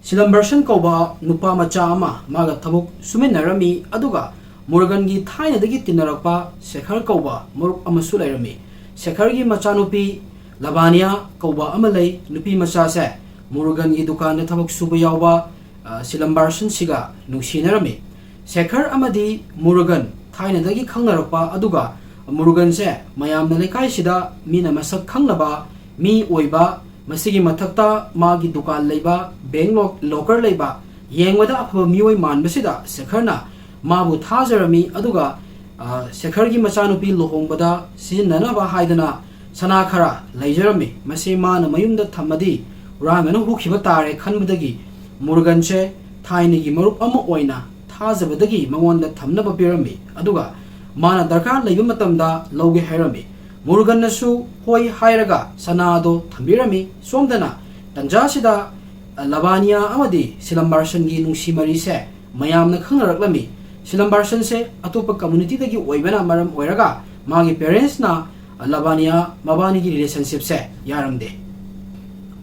ꯁꯤꯂꯝꯕꯔꯁꯟ ꯀꯧꯕ ꯅꯨꯄꯥ ꯃꯆꯥ ꯑꯃ ꯃꯥꯒ ꯊꯕꯛ ꯁꯨꯃꯤꯟꯅꯔꯝꯃꯤ, ꯑꯗꯨꯒ ꯃꯨꯔꯒꯟꯒꯤ ꯊꯥꯏꯅꯗꯒꯤ ꯇꯤꯟꯅꯔꯛꯄ ꯁꯦꯈꯔ ꯀꯧꯕ ꯃꯔꯨꯞ ꯑꯃꯁꯨ ꯂꯩꯔꯝꯃꯤ꯫ ꯁꯦꯈꯔꯒꯤ ꯃꯆꯥꯅꯨꯄꯤ ꯂꯕꯥꯅꯤꯌꯥ ꯀꯧꯕ ꯑꯃ ꯂꯩ꯫ ꯅꯨꯄꯤ ꯃꯆꯥꯁꯦ ꯃꯨꯔꯒꯟꯒꯤ ꯗꯨꯀꯥꯟꯗ ꯊꯕꯛ ꯁꯨꯕ ꯌꯥꯎꯕ, ꯑ, ꯁꯤꯂꯝꯕꯔꯁꯟꯁꯤꯒ ꯅꯨꯡꯁꯤꯅꯔꯝꯃꯤ꯫ ꯁꯦꯈꯔ ꯑꯃꯗꯤ ꯃꯨꯔꯒꯟ ꯊꯥꯏꯅꯗꯒꯤ ꯈꯪꯅꯔꯛꯄ, ꯑꯗꯨꯒ ꯃꯨꯔꯒꯟꯁꯦ ꯃꯌꯥꯝꯅ ꯂꯩꯀꯥꯏꯁꯤꯗ ꯃꯤꯅ ꯃꯁꯛ ꯈꯪꯅꯕ ꯃꯤ ꯑꯣꯏꯕ, ꯃꯁꯤꯒꯤ ꯃꯊꯛꯇ ꯃꯥꯒꯤ ꯗꯨꯀꯥꯟ ꯂꯩꯕ, ꯕꯦꯡ ꯂꯣ-, ꯂꯣꯀꯔ ꯂꯩꯕ, ꯌꯦꯡꯕꯗ ꯑꯐꯕ ꯃꯤꯑꯣꯏ ꯃꯥꯟꯕꯁꯤꯗ ꯁꯦꯈꯔꯅ ꯃꯥꯕꯨ ꯊꯥꯖꯔꯝꯃꯤ꯫ ꯑꯗꯨꯒ, ꯑ, ꯁꯦꯈꯔꯒꯤ ꯃꯆꯥꯅꯨꯄꯤ ꯂꯨꯍꯣꯡꯕꯗ ꯁꯤꯖꯤꯟꯅꯅꯕ ꯍꯥꯏꯗꯅ ꯁꯅꯥ ꯈꯔ ꯂꯩꯖꯔꯝꯃꯤ꯫ ꯃꯁꯤ ꯃꯥꯅ ꯃꯌꯨꯝꯗ ꯊꯝꯃꯗꯤ ꯍꯨꯔꯥꯟꯕꯅ ꯍꯨꯈꯤꯕ ꯇꯥꯔꯦ ꯈꯟꯕꯗꯒꯤ ꯃꯨꯔꯒꯟꯁꯦ ꯊꯥꯏꯅꯒꯤ ꯃꯔꯨꯞ ꯑꯃ ꯑꯣꯏꯅ ꯊꯥꯖꯕꯗꯒꯤ ꯃꯉꯣꯟꯗ ꯊꯝꯅꯕ ꯄꯤꯔꯝꯃꯤ꯫ ꯑꯗꯨꯒ ꯃꯥꯅ ꯗꯔꯀꯥꯔ ꯂꯩꯕ ꯃꯇꯝꯗ ꯂꯧꯒꯦ ꯍꯥꯏꯔꯝꯃꯤ꯫ ꯃꯨꯔꯨꯒꯟꯅꯁꯨ ꯍꯣꯏ ꯍꯥꯏꯔꯒ ꯁꯅꯥ ꯑꯗꯣ ꯊꯝꯕꯤꯔꯝꯃꯤ꯫ ꯁꯣꯝꯗꯅ ꯇꯟꯖꯥꯁꯤꯗ ꯂꯕꯥꯅꯤꯌꯥ ꯑꯃꯗꯤ ꯁꯤꯂꯝꯕꯥꯔꯁꯟꯒꯤ ꯅꯨꯡꯁꯤ ꯃꯔꯤꯁꯦ ꯃꯌꯥꯝꯅ ꯈꯪꯅꯔꯛꯂꯝꯃꯤ꯫ ꯁꯤꯂꯝꯕꯥꯔꯁꯟꯁꯦ ꯑꯇꯣꯞꯄ ꯀꯝꯃꯨꯅꯤꯇꯤꯗꯒꯤ ꯑꯣꯏꯕꯅ ꯃꯔꯝ ꯑꯣꯏꯔꯒ ꯃꯥꯒꯤ ꯄꯦꯔꯦꯟꯁꯅ ꯂꯕꯥꯅꯤꯌꯥ ꯃꯕꯥꯅꯤꯒꯤ ꯔꯤꯂꯦꯁꯟꯁꯤꯞꯁꯦ ꯌꯥꯔꯝꯗꯦ꯫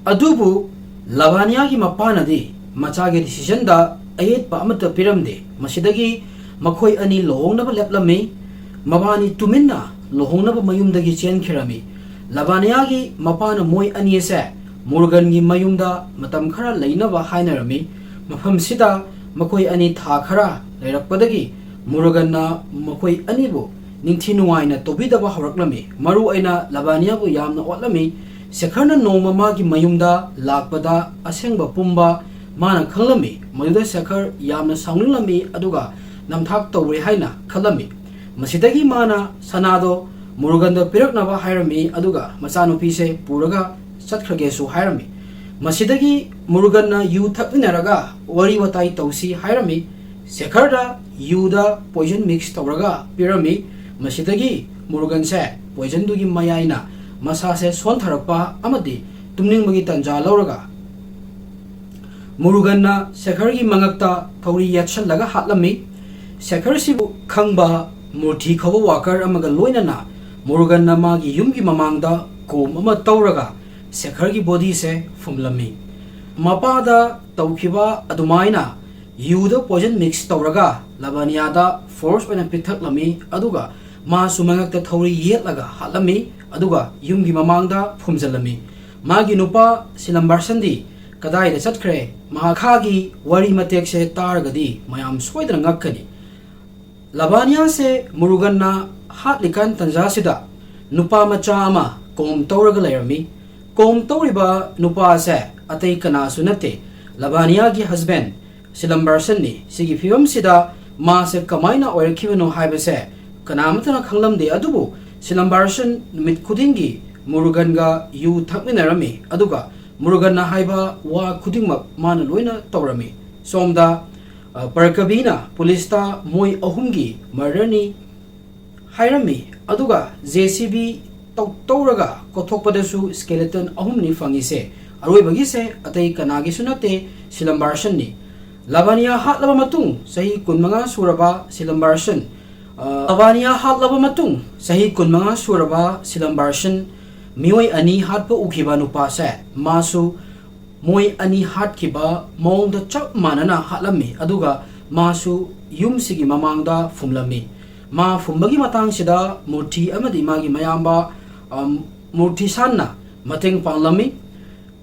ꯑꯗꯨꯕꯨ ꯂꯕꯥꯅꯤꯌꯥꯒꯤ ꯃꯄꯥꯅꯗꯤ ꯃꯆꯥꯒꯤ ꯗꯤꯁꯤꯖꯟꯗ ꯑꯌꯦꯠꯄ ꯑꯃꯠꯇ ꯄꯤꯔꯝꯗꯦ꯫ ꯃꯁꯤꯗꯒꯤ ꯃꯈꯣꯏ ꯑꯅꯤ ꯂꯨꯍꯣꯡꯅꯕ ꯂꯦꯞꯂꯝꯃꯤ꯫ ꯃꯕꯥꯅꯤ ꯇꯨꯃꯤꯟꯅ ꯂꯨꯍꯣꯡꯅꯕ ꯃꯌꯨꯝꯗꯒꯤ ꯆꯦꯟꯈꯤꯔꯝꯃꯤ꯫ ꯂꯕꯥꯅꯤꯌꯥꯒꯤ ꯃꯄꯥꯅ ꯃꯣꯏ ꯑꯅꯤ ꯑꯁꯦ ꯃꯨꯔꯒꯟꯒꯤ ꯃꯌꯨꯝꯗ ꯃꯇꯝ ꯈꯔ ꯂꯩꯅꯕ ꯍꯥꯏꯅꯔꯝꯃꯤ꯫ ꯃꯐꯝꯁꯤꯗ ꯃꯈꯣꯏ ꯑꯅꯤ ꯊꯥ ꯈꯔ ꯂꯩꯔꯛꯄꯗꯒꯤ ꯃꯨꯔꯒꯟꯅ ꯃꯈꯣꯏ ꯑꯅꯤꯕꯨ ꯅꯤꯡꯊꯤ ꯅꯨꯡꯉꯥꯏꯅ ꯇꯧꯕꯤꯗꯕ ꯍꯧꯔꯛꯂꯝꯃꯤ꯫ ꯃꯔꯨ ꯑꯣꯏꯅ ꯂꯕꯥꯅꯤꯌꯥꯕꯨ ꯌꯥꯝꯅ ꯑꯣꯠꯂꯝꯃꯤ꯫ ꯁꯦꯈꯔꯅ ꯅꯣꯡꯃ ꯃꯥꯒꯤ ꯃꯌꯨꯝꯗ ꯂꯥꯛꯄꯗ ꯑꯁꯦꯡꯕ ꯄꯨꯝꯕ ꯃꯥꯅ ꯈꯪꯂꯝꯃꯤ꯫ ꯃꯗꯨꯗ ꯁꯦꯈꯔ ꯌꯥꯝꯅ ꯁꯥꯎꯅꯤꯡꯂꯝꯃꯤ ꯑꯗꯨꯒ ꯅꯝꯊꯥꯛ ꯇꯧꯔꯦ ꯍꯥꯏꯅ ꯈꯜꯂꯝꯃꯤ꯫ ꯃꯁꯤꯗꯒꯤ ꯃꯥꯅ ꯁꯅꯥꯗꯣ ꯃꯨꯔꯒꯟꯗ ꯄꯤꯔꯛꯅꯕ ꯍꯥꯏꯔꯝꯃꯤ ꯑꯗꯨꯒ ꯃꯆꯥꯅꯨꯄꯤꯁꯦ ꯄꯨꯔꯒ ꯆꯠꯈ꯭ꯔꯒꯦꯁꯨ ꯍꯥꯏꯔꯝꯃꯤ꯫ ꯃꯁꯤꯗꯒꯤ ꯃꯨꯔꯒꯟꯅ ꯌꯨ ꯊꯛꯃꯤꯟꯅꯔꯒ ꯋꯥꯔꯤ ꯋꯥꯇꯥꯏ ꯇꯧꯁꯤ ꯍꯥꯏꯔꯝꯃꯤ꯫ ꯁꯦꯈꯔꯗ ꯌꯨꯗ ꯄꯣꯏꯖꯟ ꯃꯤꯛꯁ ꯇꯧꯔꯒ ꯄꯤꯔꯝꯃꯤ꯫ ꯃꯁꯤꯗꯒꯤ ꯃꯨꯔꯒꯟꯁꯦ ꯄꯣꯏꯖꯟꯗꯨꯒꯤ ꯃꯌꯥꯏꯅ ꯃꯁꯥꯁꯦ ꯁꯣꯟꯊꯔꯛꯄ ꯑꯃꯗꯤ ꯇꯨꯝꯅꯤꯡꯕꯒꯤ ꯇꯟꯖꯥ ꯂꯧꯔꯒ ꯃꯨꯔꯨꯒꯟꯅ ꯁꯦꯈꯔꯒꯤ ꯃꯉꯛꯇ ꯊꯧꯔꯤ ꯌꯦꯠꯁꯜꯂꯒ ꯍꯥꯠꯂꯝꯃꯤ꯫ ꯁꯦꯈꯔꯁꯤꯕꯨ ꯈꯪꯕ ꯃꯨꯔꯊꯤ ꯀꯧꯕ ꯋꯥꯀꯔ ꯑꯃꯒ ꯂꯣꯏꯅꯅ ꯃꯨꯔꯨꯒꯟꯅ ꯃꯥꯒꯤ ꯌꯨꯝꯒꯤ ꯃꯃꯥꯡꯗ ꯀꯣꯝ ꯑꯃ ꯇꯧꯔꯒ ꯁꯦꯈꯔꯒꯤ ꯕꯣꯗꯤꯁꯦ ꯐꯨꯝꯂꯝꯃꯤ꯫ ꯃꯄꯥꯗ ꯇꯧꯈꯤꯕ ꯑꯗꯨꯃꯥꯏꯅ ꯌꯨꯗ ꯄꯣꯏꯖꯟ ꯃꯤꯛꯁ ꯇꯧꯔꯒ ꯂꯕꯥꯅꯤꯌꯥꯗ ꯐꯣꯔꯁ ꯑꯣꯏꯅ ꯄꯤꯊꯛꯂꯝꯃꯤ, ꯑꯗꯨꯒ ꯃꯥꯁꯨ ꯃꯉꯛꯇ ꯊꯧꯔꯤ ꯌꯦꯠꯂꯒ ꯍꯥꯠꯂꯝꯃꯤ, ꯑꯗꯨꯒ ꯌꯨꯝꯒꯤ ꯃꯃꯥꯡꯗ ꯐꯨꯝꯖꯤꯜꯂꯝꯃꯤ꯫ ꯃꯥꯒꯤ ꯅꯨꯄꯥ ꯁꯤꯂꯝꯕꯥꯔꯁꯟꯗꯤ ꯀꯗꯥꯏꯗ ꯆꯠꯈ꯭ꯔꯦ? ꯃꯍꯥꯛꯀꯤ ꯋꯥꯔꯤ ꯃꯇꯦꯛꯁꯦ ꯇꯥꯔꯒꯗꯤ ꯃꯌꯥꯝ ꯁꯣꯏꯗꯅ ꯉꯛꯀꯅꯤ꯫ ꯂꯕꯥꯅꯤꯌꯥꯁꯦ ꯃꯨꯔꯨꯒꯟꯅ ꯍꯥꯠꯂꯤꯀꯥꯟ ꯇꯟꯖꯥꯁꯤꯗ ꯅꯨꯄꯥ ꯃꯆꯥ ꯑꯃ ꯀꯣꯝ ꯇꯧꯔꯒ ꯂꯩꯔꯝꯃꯤ꯫ ꯀꯣꯝ ꯇꯧꯔꯤꯕ ꯅꯨꯄꯥ ꯑꯁꯦ ꯑꯇꯩ ꯀꯅꯥꯁꯨ ꯅꯠꯇꯦ, ꯂꯕꯥꯅꯤꯌꯥꯒꯤ ꯍꯁꯕꯦꯟ ꯁꯤꯂꯝꯕꯥꯔꯁꯟꯅꯤ꯫ ꯁꯤꯒꯤ ꯐꯤꯕꯝꯁꯤꯗ ꯃꯥꯁꯦ ꯀꯃꯥꯏꯅ ꯑꯣꯏꯔꯛꯈꯤꯕꯅꯣ ꯍꯥꯏꯕꯁꯦ ꯀꯅꯥꯃꯠꯇꯅ ꯈꯪꯂꯝꯗꯦ꯫ ꯑꯗꯨꯕꯨ ꯁꯤꯂꯝꯕꯥꯔꯁꯟ ꯅꯨꯃꯤꯠ ꯈꯨꯗꯤꯡꯒꯤ ꯃꯨꯔꯨꯒꯟꯒ ꯌꯨ ꯊꯛꯃꯤꯟꯅꯔꯝꯃꯤ, ꯑꯗꯨꯒ ꯃꯨꯔꯨꯒꯟꯅ ꯍꯥꯏꯕ ꯋꯥ ꯈꯨꯗꯤꯡꯃꯛ ꯃꯥꯅ ꯂꯣꯏꯅ ꯇꯧꯔꯝꯃꯤ꯫ ꯁꯣꯝꯗ, ꯑ, ꯄꯔꯀꯕꯤꯅ ꯄꯨꯂꯤꯁꯇ ꯃꯣꯏ ꯑꯍꯨꯝꯒꯤ ꯃꯔꯗꯔꯅꯤ, ꯍꯥꯏꯔꯝꯃꯤ꯫ ꯑꯗꯨꯒ ꯖꯦ ꯁꯤ ꯕꯤ ꯇꯧ ꯇꯧꯔꯒ ꯀꯣꯊꯣꯛꯄꯗꯁꯨ skeleton ꯑꯍꯨꯝꯅꯤ ꯐꯪꯉꯤꯁꯦ꯫ ꯑꯔꯣꯏꯕꯒꯤꯁꯦ ꯑꯇꯩ ꯀꯅꯥꯒꯤꯁꯨ ꯅꯠꯇꯦ, ꯁꯤꯂꯝꯕꯥꯔꯁꯟꯅꯤ꯫ ꯂꯕꯥꯅꯤꯌꯥ ꯍꯥꯠꯂꯕ ꯃꯇꯨꯡ ꯆꯍꯤ ꯀꯨꯟꯃꯉꯥ ꯁꯨꯔꯕ ꯁꯤꯂꯝꯕꯥꯔꯁꯟ, ꯑ, ꯂꯕꯥꯅꯤꯌꯥ ꯍꯥꯠꯂꯕ ꯃꯇꯨꯡ ꯆꯍꯤ ꯀꯨꯟꯃꯉꯥ ꯁꯨꯔꯕ ꯁꯤꯂꯝꯕꯥꯔꯁꯟ ꯃꯤꯑꯣꯏ ꯑꯅꯤ ꯍꯥꯠꯄ ꯎꯈꯤꯕ ꯅꯨꯄꯥꯁꯦ, ꯃꯥꯁꯨ ꯃꯣꯏ ꯑꯅꯤ ꯍꯥꯠꯈꯤꯕ ꯃꯑꯣꯡꯗ ꯆꯞ ꯃꯥꯟꯅꯅ ꯍꯥꯠꯂꯝꯃꯤ, ꯑꯗꯨꯒ ꯃꯥꯁꯨ ꯌꯨꯝꯁꯤꯒꯤ ꯃꯃꯥꯡꯗ ꯐꯨꯝꯂꯝꯃꯤ꯫ ꯃꯥ ꯐꯨꯝꯕꯒꯤ ꯃꯇꯥꯡꯁꯤꯗ ꯃꯨꯔꯊꯤ ꯑꯃꯗꯤ ꯃꯥꯒꯤ ꯃꯌꯥꯝꯕ, ꯑꯝ, ꯃꯨꯔꯊꯤꯁꯥꯟꯅ ꯃꯇꯦꯡ ꯄꯥꯡꯂꯝꯃꯤ꯫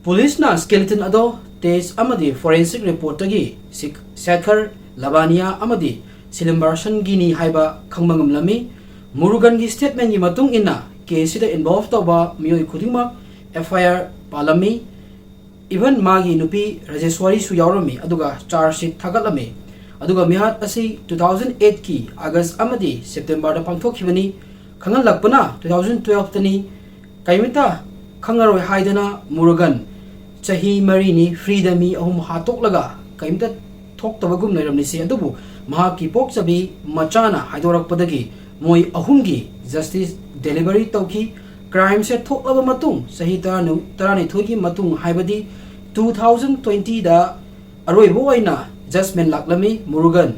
ꯄꯨꯂꯤꯁꯅ skeleton ꯑꯗꯣ test ꯑꯃꯗꯤ forensic reportꯇꯒꯤ ꯁꯤꯛ-, ꯁꯦꯈꯔ, ꯂꯕꯥꯅꯤꯌꯥ ꯑꯃꯗꯤ ꯁꯤꯂꯝꯕꯥꯔꯁꯟꯒꯤꯅꯤ ꯍꯥꯏꯕ ꯈꯪꯕ ꯉꯝꯂꯝꯃꯤ꯫ ꯃꯨꯔꯨꯒꯟꯒꯤ statementꯀꯤ ꯃꯇꯨꯡ ꯏꯟꯅ, caseꯁꯤꯗ involve ꯇꯧꯕ ꯃꯤꯑꯣꯏ ꯈꯨꯗꯤꯡꯃꯛ F I R ꯄꯥꯜꯂꯝꯃꯤ꯫ Even ꯃꯥꯒꯤ ꯅꯨꯄꯤ ꯔꯥꯖꯦꯁ꯭ꯋꯥꯔꯤꯁꯨ ꯌꯥꯎꯔꯝꯃꯤ, ꯑꯗꯨꯒ charge sheet ꯊꯥꯒꯠꯂꯝꯃꯤ꯫ ꯑꯗꯨꯒ ꯃꯤꯍꯥꯠ ꯑꯁꯤ two thousand eightꯀꯤ August ꯑꯃꯗꯤ Septemberꯗ ꯄꯥꯡꯊꯣꯛꯈꯤꯕꯅꯤ꯫ ꯈꯪꯍꯜꯂꯛꯄꯅ two thousand twelveꯇꯅꯤ꯫ ꯀꯔꯤꯝꯇ ꯈꯪꯉꯔꯣꯏ ꯍꯥꯏꯗꯅ ꯃꯨꯔꯨꯒꯟ ꯆꯍꯤ ꯃꯔꯤꯅꯤ freeꯗ ꯃꯤ ꯑꯍꯨꯝ ꯍꯥꯠꯇꯣꯛꯂꯒ ꯀꯔꯤꯝꯇ ꯊꯣꯛꯇꯕꯒꯨꯝ ꯂꯩꯔꯝꯂꯤꯁꯤ꯫ ꯑꯗꯨꯕꯨ ꯃꯍꯥꯛꯀꯤ ꯄꯣꯛꯆꯕꯤ ꯃꯆꯥꯅ ꯍꯥꯏꯗꯣꯔꯛꯄꯗꯒꯤ ꯃꯣꯏ ꯑꯍꯨꯝꯒꯤ justice delivery ꯇꯧꯈꯤ꯫ Crimeꯁꯦ ꯊꯣꯛꯂꯕ ꯃꯇꯨꯡ ꯆꯍꯤ ꯇꯔꯥꯅꯤ-, ꯇꯔꯥꯅꯤꯊꯣꯏꯒꯤ ꯃꯇꯨꯡ, ꯍꯥꯏꯕꯗꯤ two thousand twentyꯗ ꯑꯔꯣꯏꯕ ꯑꯣꯏꯅ judgment ꯂꯥꯛꯂꯝꯃꯤ꯫ ꯃꯨꯔꯨꯒꯟ,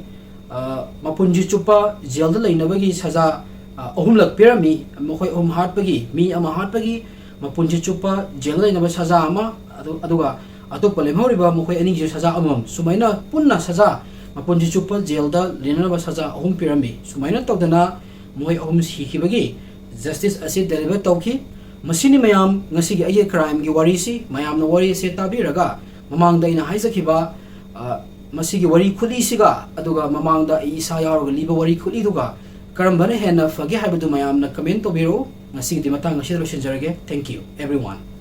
ꯑ, ꯃꯄꯨꯟꯁꯤ ꯆꯨꯞꯄ jailꯗ ꯂꯩꯅꯕꯒꯤ ꯁꯖꯥ, ꯑ, ꯑꯍꯨꯝꯂꯛ ꯄꯤꯔꯝꯃꯤ꯫ ꯃꯈꯣꯏ ꯑꯍꯨꯝ ꯍꯥꯠꯄꯒꯤ, ꯃꯤ ꯑꯃ ꯍꯥꯠꯄꯒꯤ ꯃꯄꯨꯟꯁꯤ ꯆꯨꯞꯄ jail ꯂꯩꯅꯕ ꯁꯖꯥ ꯑꯃ, ꯑꯗꯨ-, ꯑꯗꯨꯒ ꯑꯇꯣꯞꯄ ꯂꯦꯝꯍꯧꯔꯤꯕ ꯃꯈꯣꯏ ꯑꯅꯤꯒꯤꯁꯨ ꯁꯖꯥ ꯑꯃꯃꯝ, ꯁꯨꯃꯥꯏꯅ ꯄꯨꯟꯅ ꯁꯖꯥ ꯃꯄꯨꯟꯁꯤ ꯆꯨꯞꯄ jailꯗ ꯂꯩꯅꯅꯕ ꯁꯖꯥ ꯑꯍꯨꯝ ꯄꯤꯔꯝꯃꯤ꯫ ꯁꯨꯃꯥꯏꯅ ꯇꯧꯗꯅ ꯃꯈꯣꯏ ꯑꯍꯨꯝ ꯁꯤꯈꯤꯕꯒꯤ justice ꯑꯁꯤ deliver ꯇꯧꯈꯤ꯫ ꯃꯁꯤꯅꯤ ꯃꯌꯥꯝ ꯉꯁꯤꯒꯤ ꯑꯩꯒꯤ crimeꯒꯤ ꯋꯥꯔꯤꯁꯤ꯫ ꯃꯌꯥꯝꯅ ꯋꯥꯔꯤ ꯑꯁꯤ ꯇꯥꯕꯤꯔꯒ, ꯃꯃꯥꯡꯗ ꯑꯩꯅ ꯍꯥꯏꯖꯈꯤꯕ, ꯑ, ꯃꯁꯤꯒꯤ ꯋꯥꯔꯤ ꯈꯨꯂꯤꯁꯤꯒ, ꯑꯗꯨꯒ ꯃꯃꯥꯡꯗ ꯑꯩ ꯏꯁꯥ ꯌꯥꯎꯔꯒ ꯂꯤꯕ ꯋꯥꯔꯤ ꯈꯨꯂꯤꯗꯨꯒ ꯀꯔꯝꯕꯅ ꯍꯦꯟꯅ ꯐꯒꯦ ꯍꯥꯏꯕꯗꯨ ꯃꯌꯥꯝꯅ comment ꯇꯧꯕꯤꯔꯛꯎ꯫ ꯉꯁꯤꯒꯤꯗꯤ ꯃꯇꯥꯡ ꯑꯁꯤꯗ ꯂꯣꯏꯁꯤꯟꯖꯔꯒꯦ꯫ Thank you, everyone.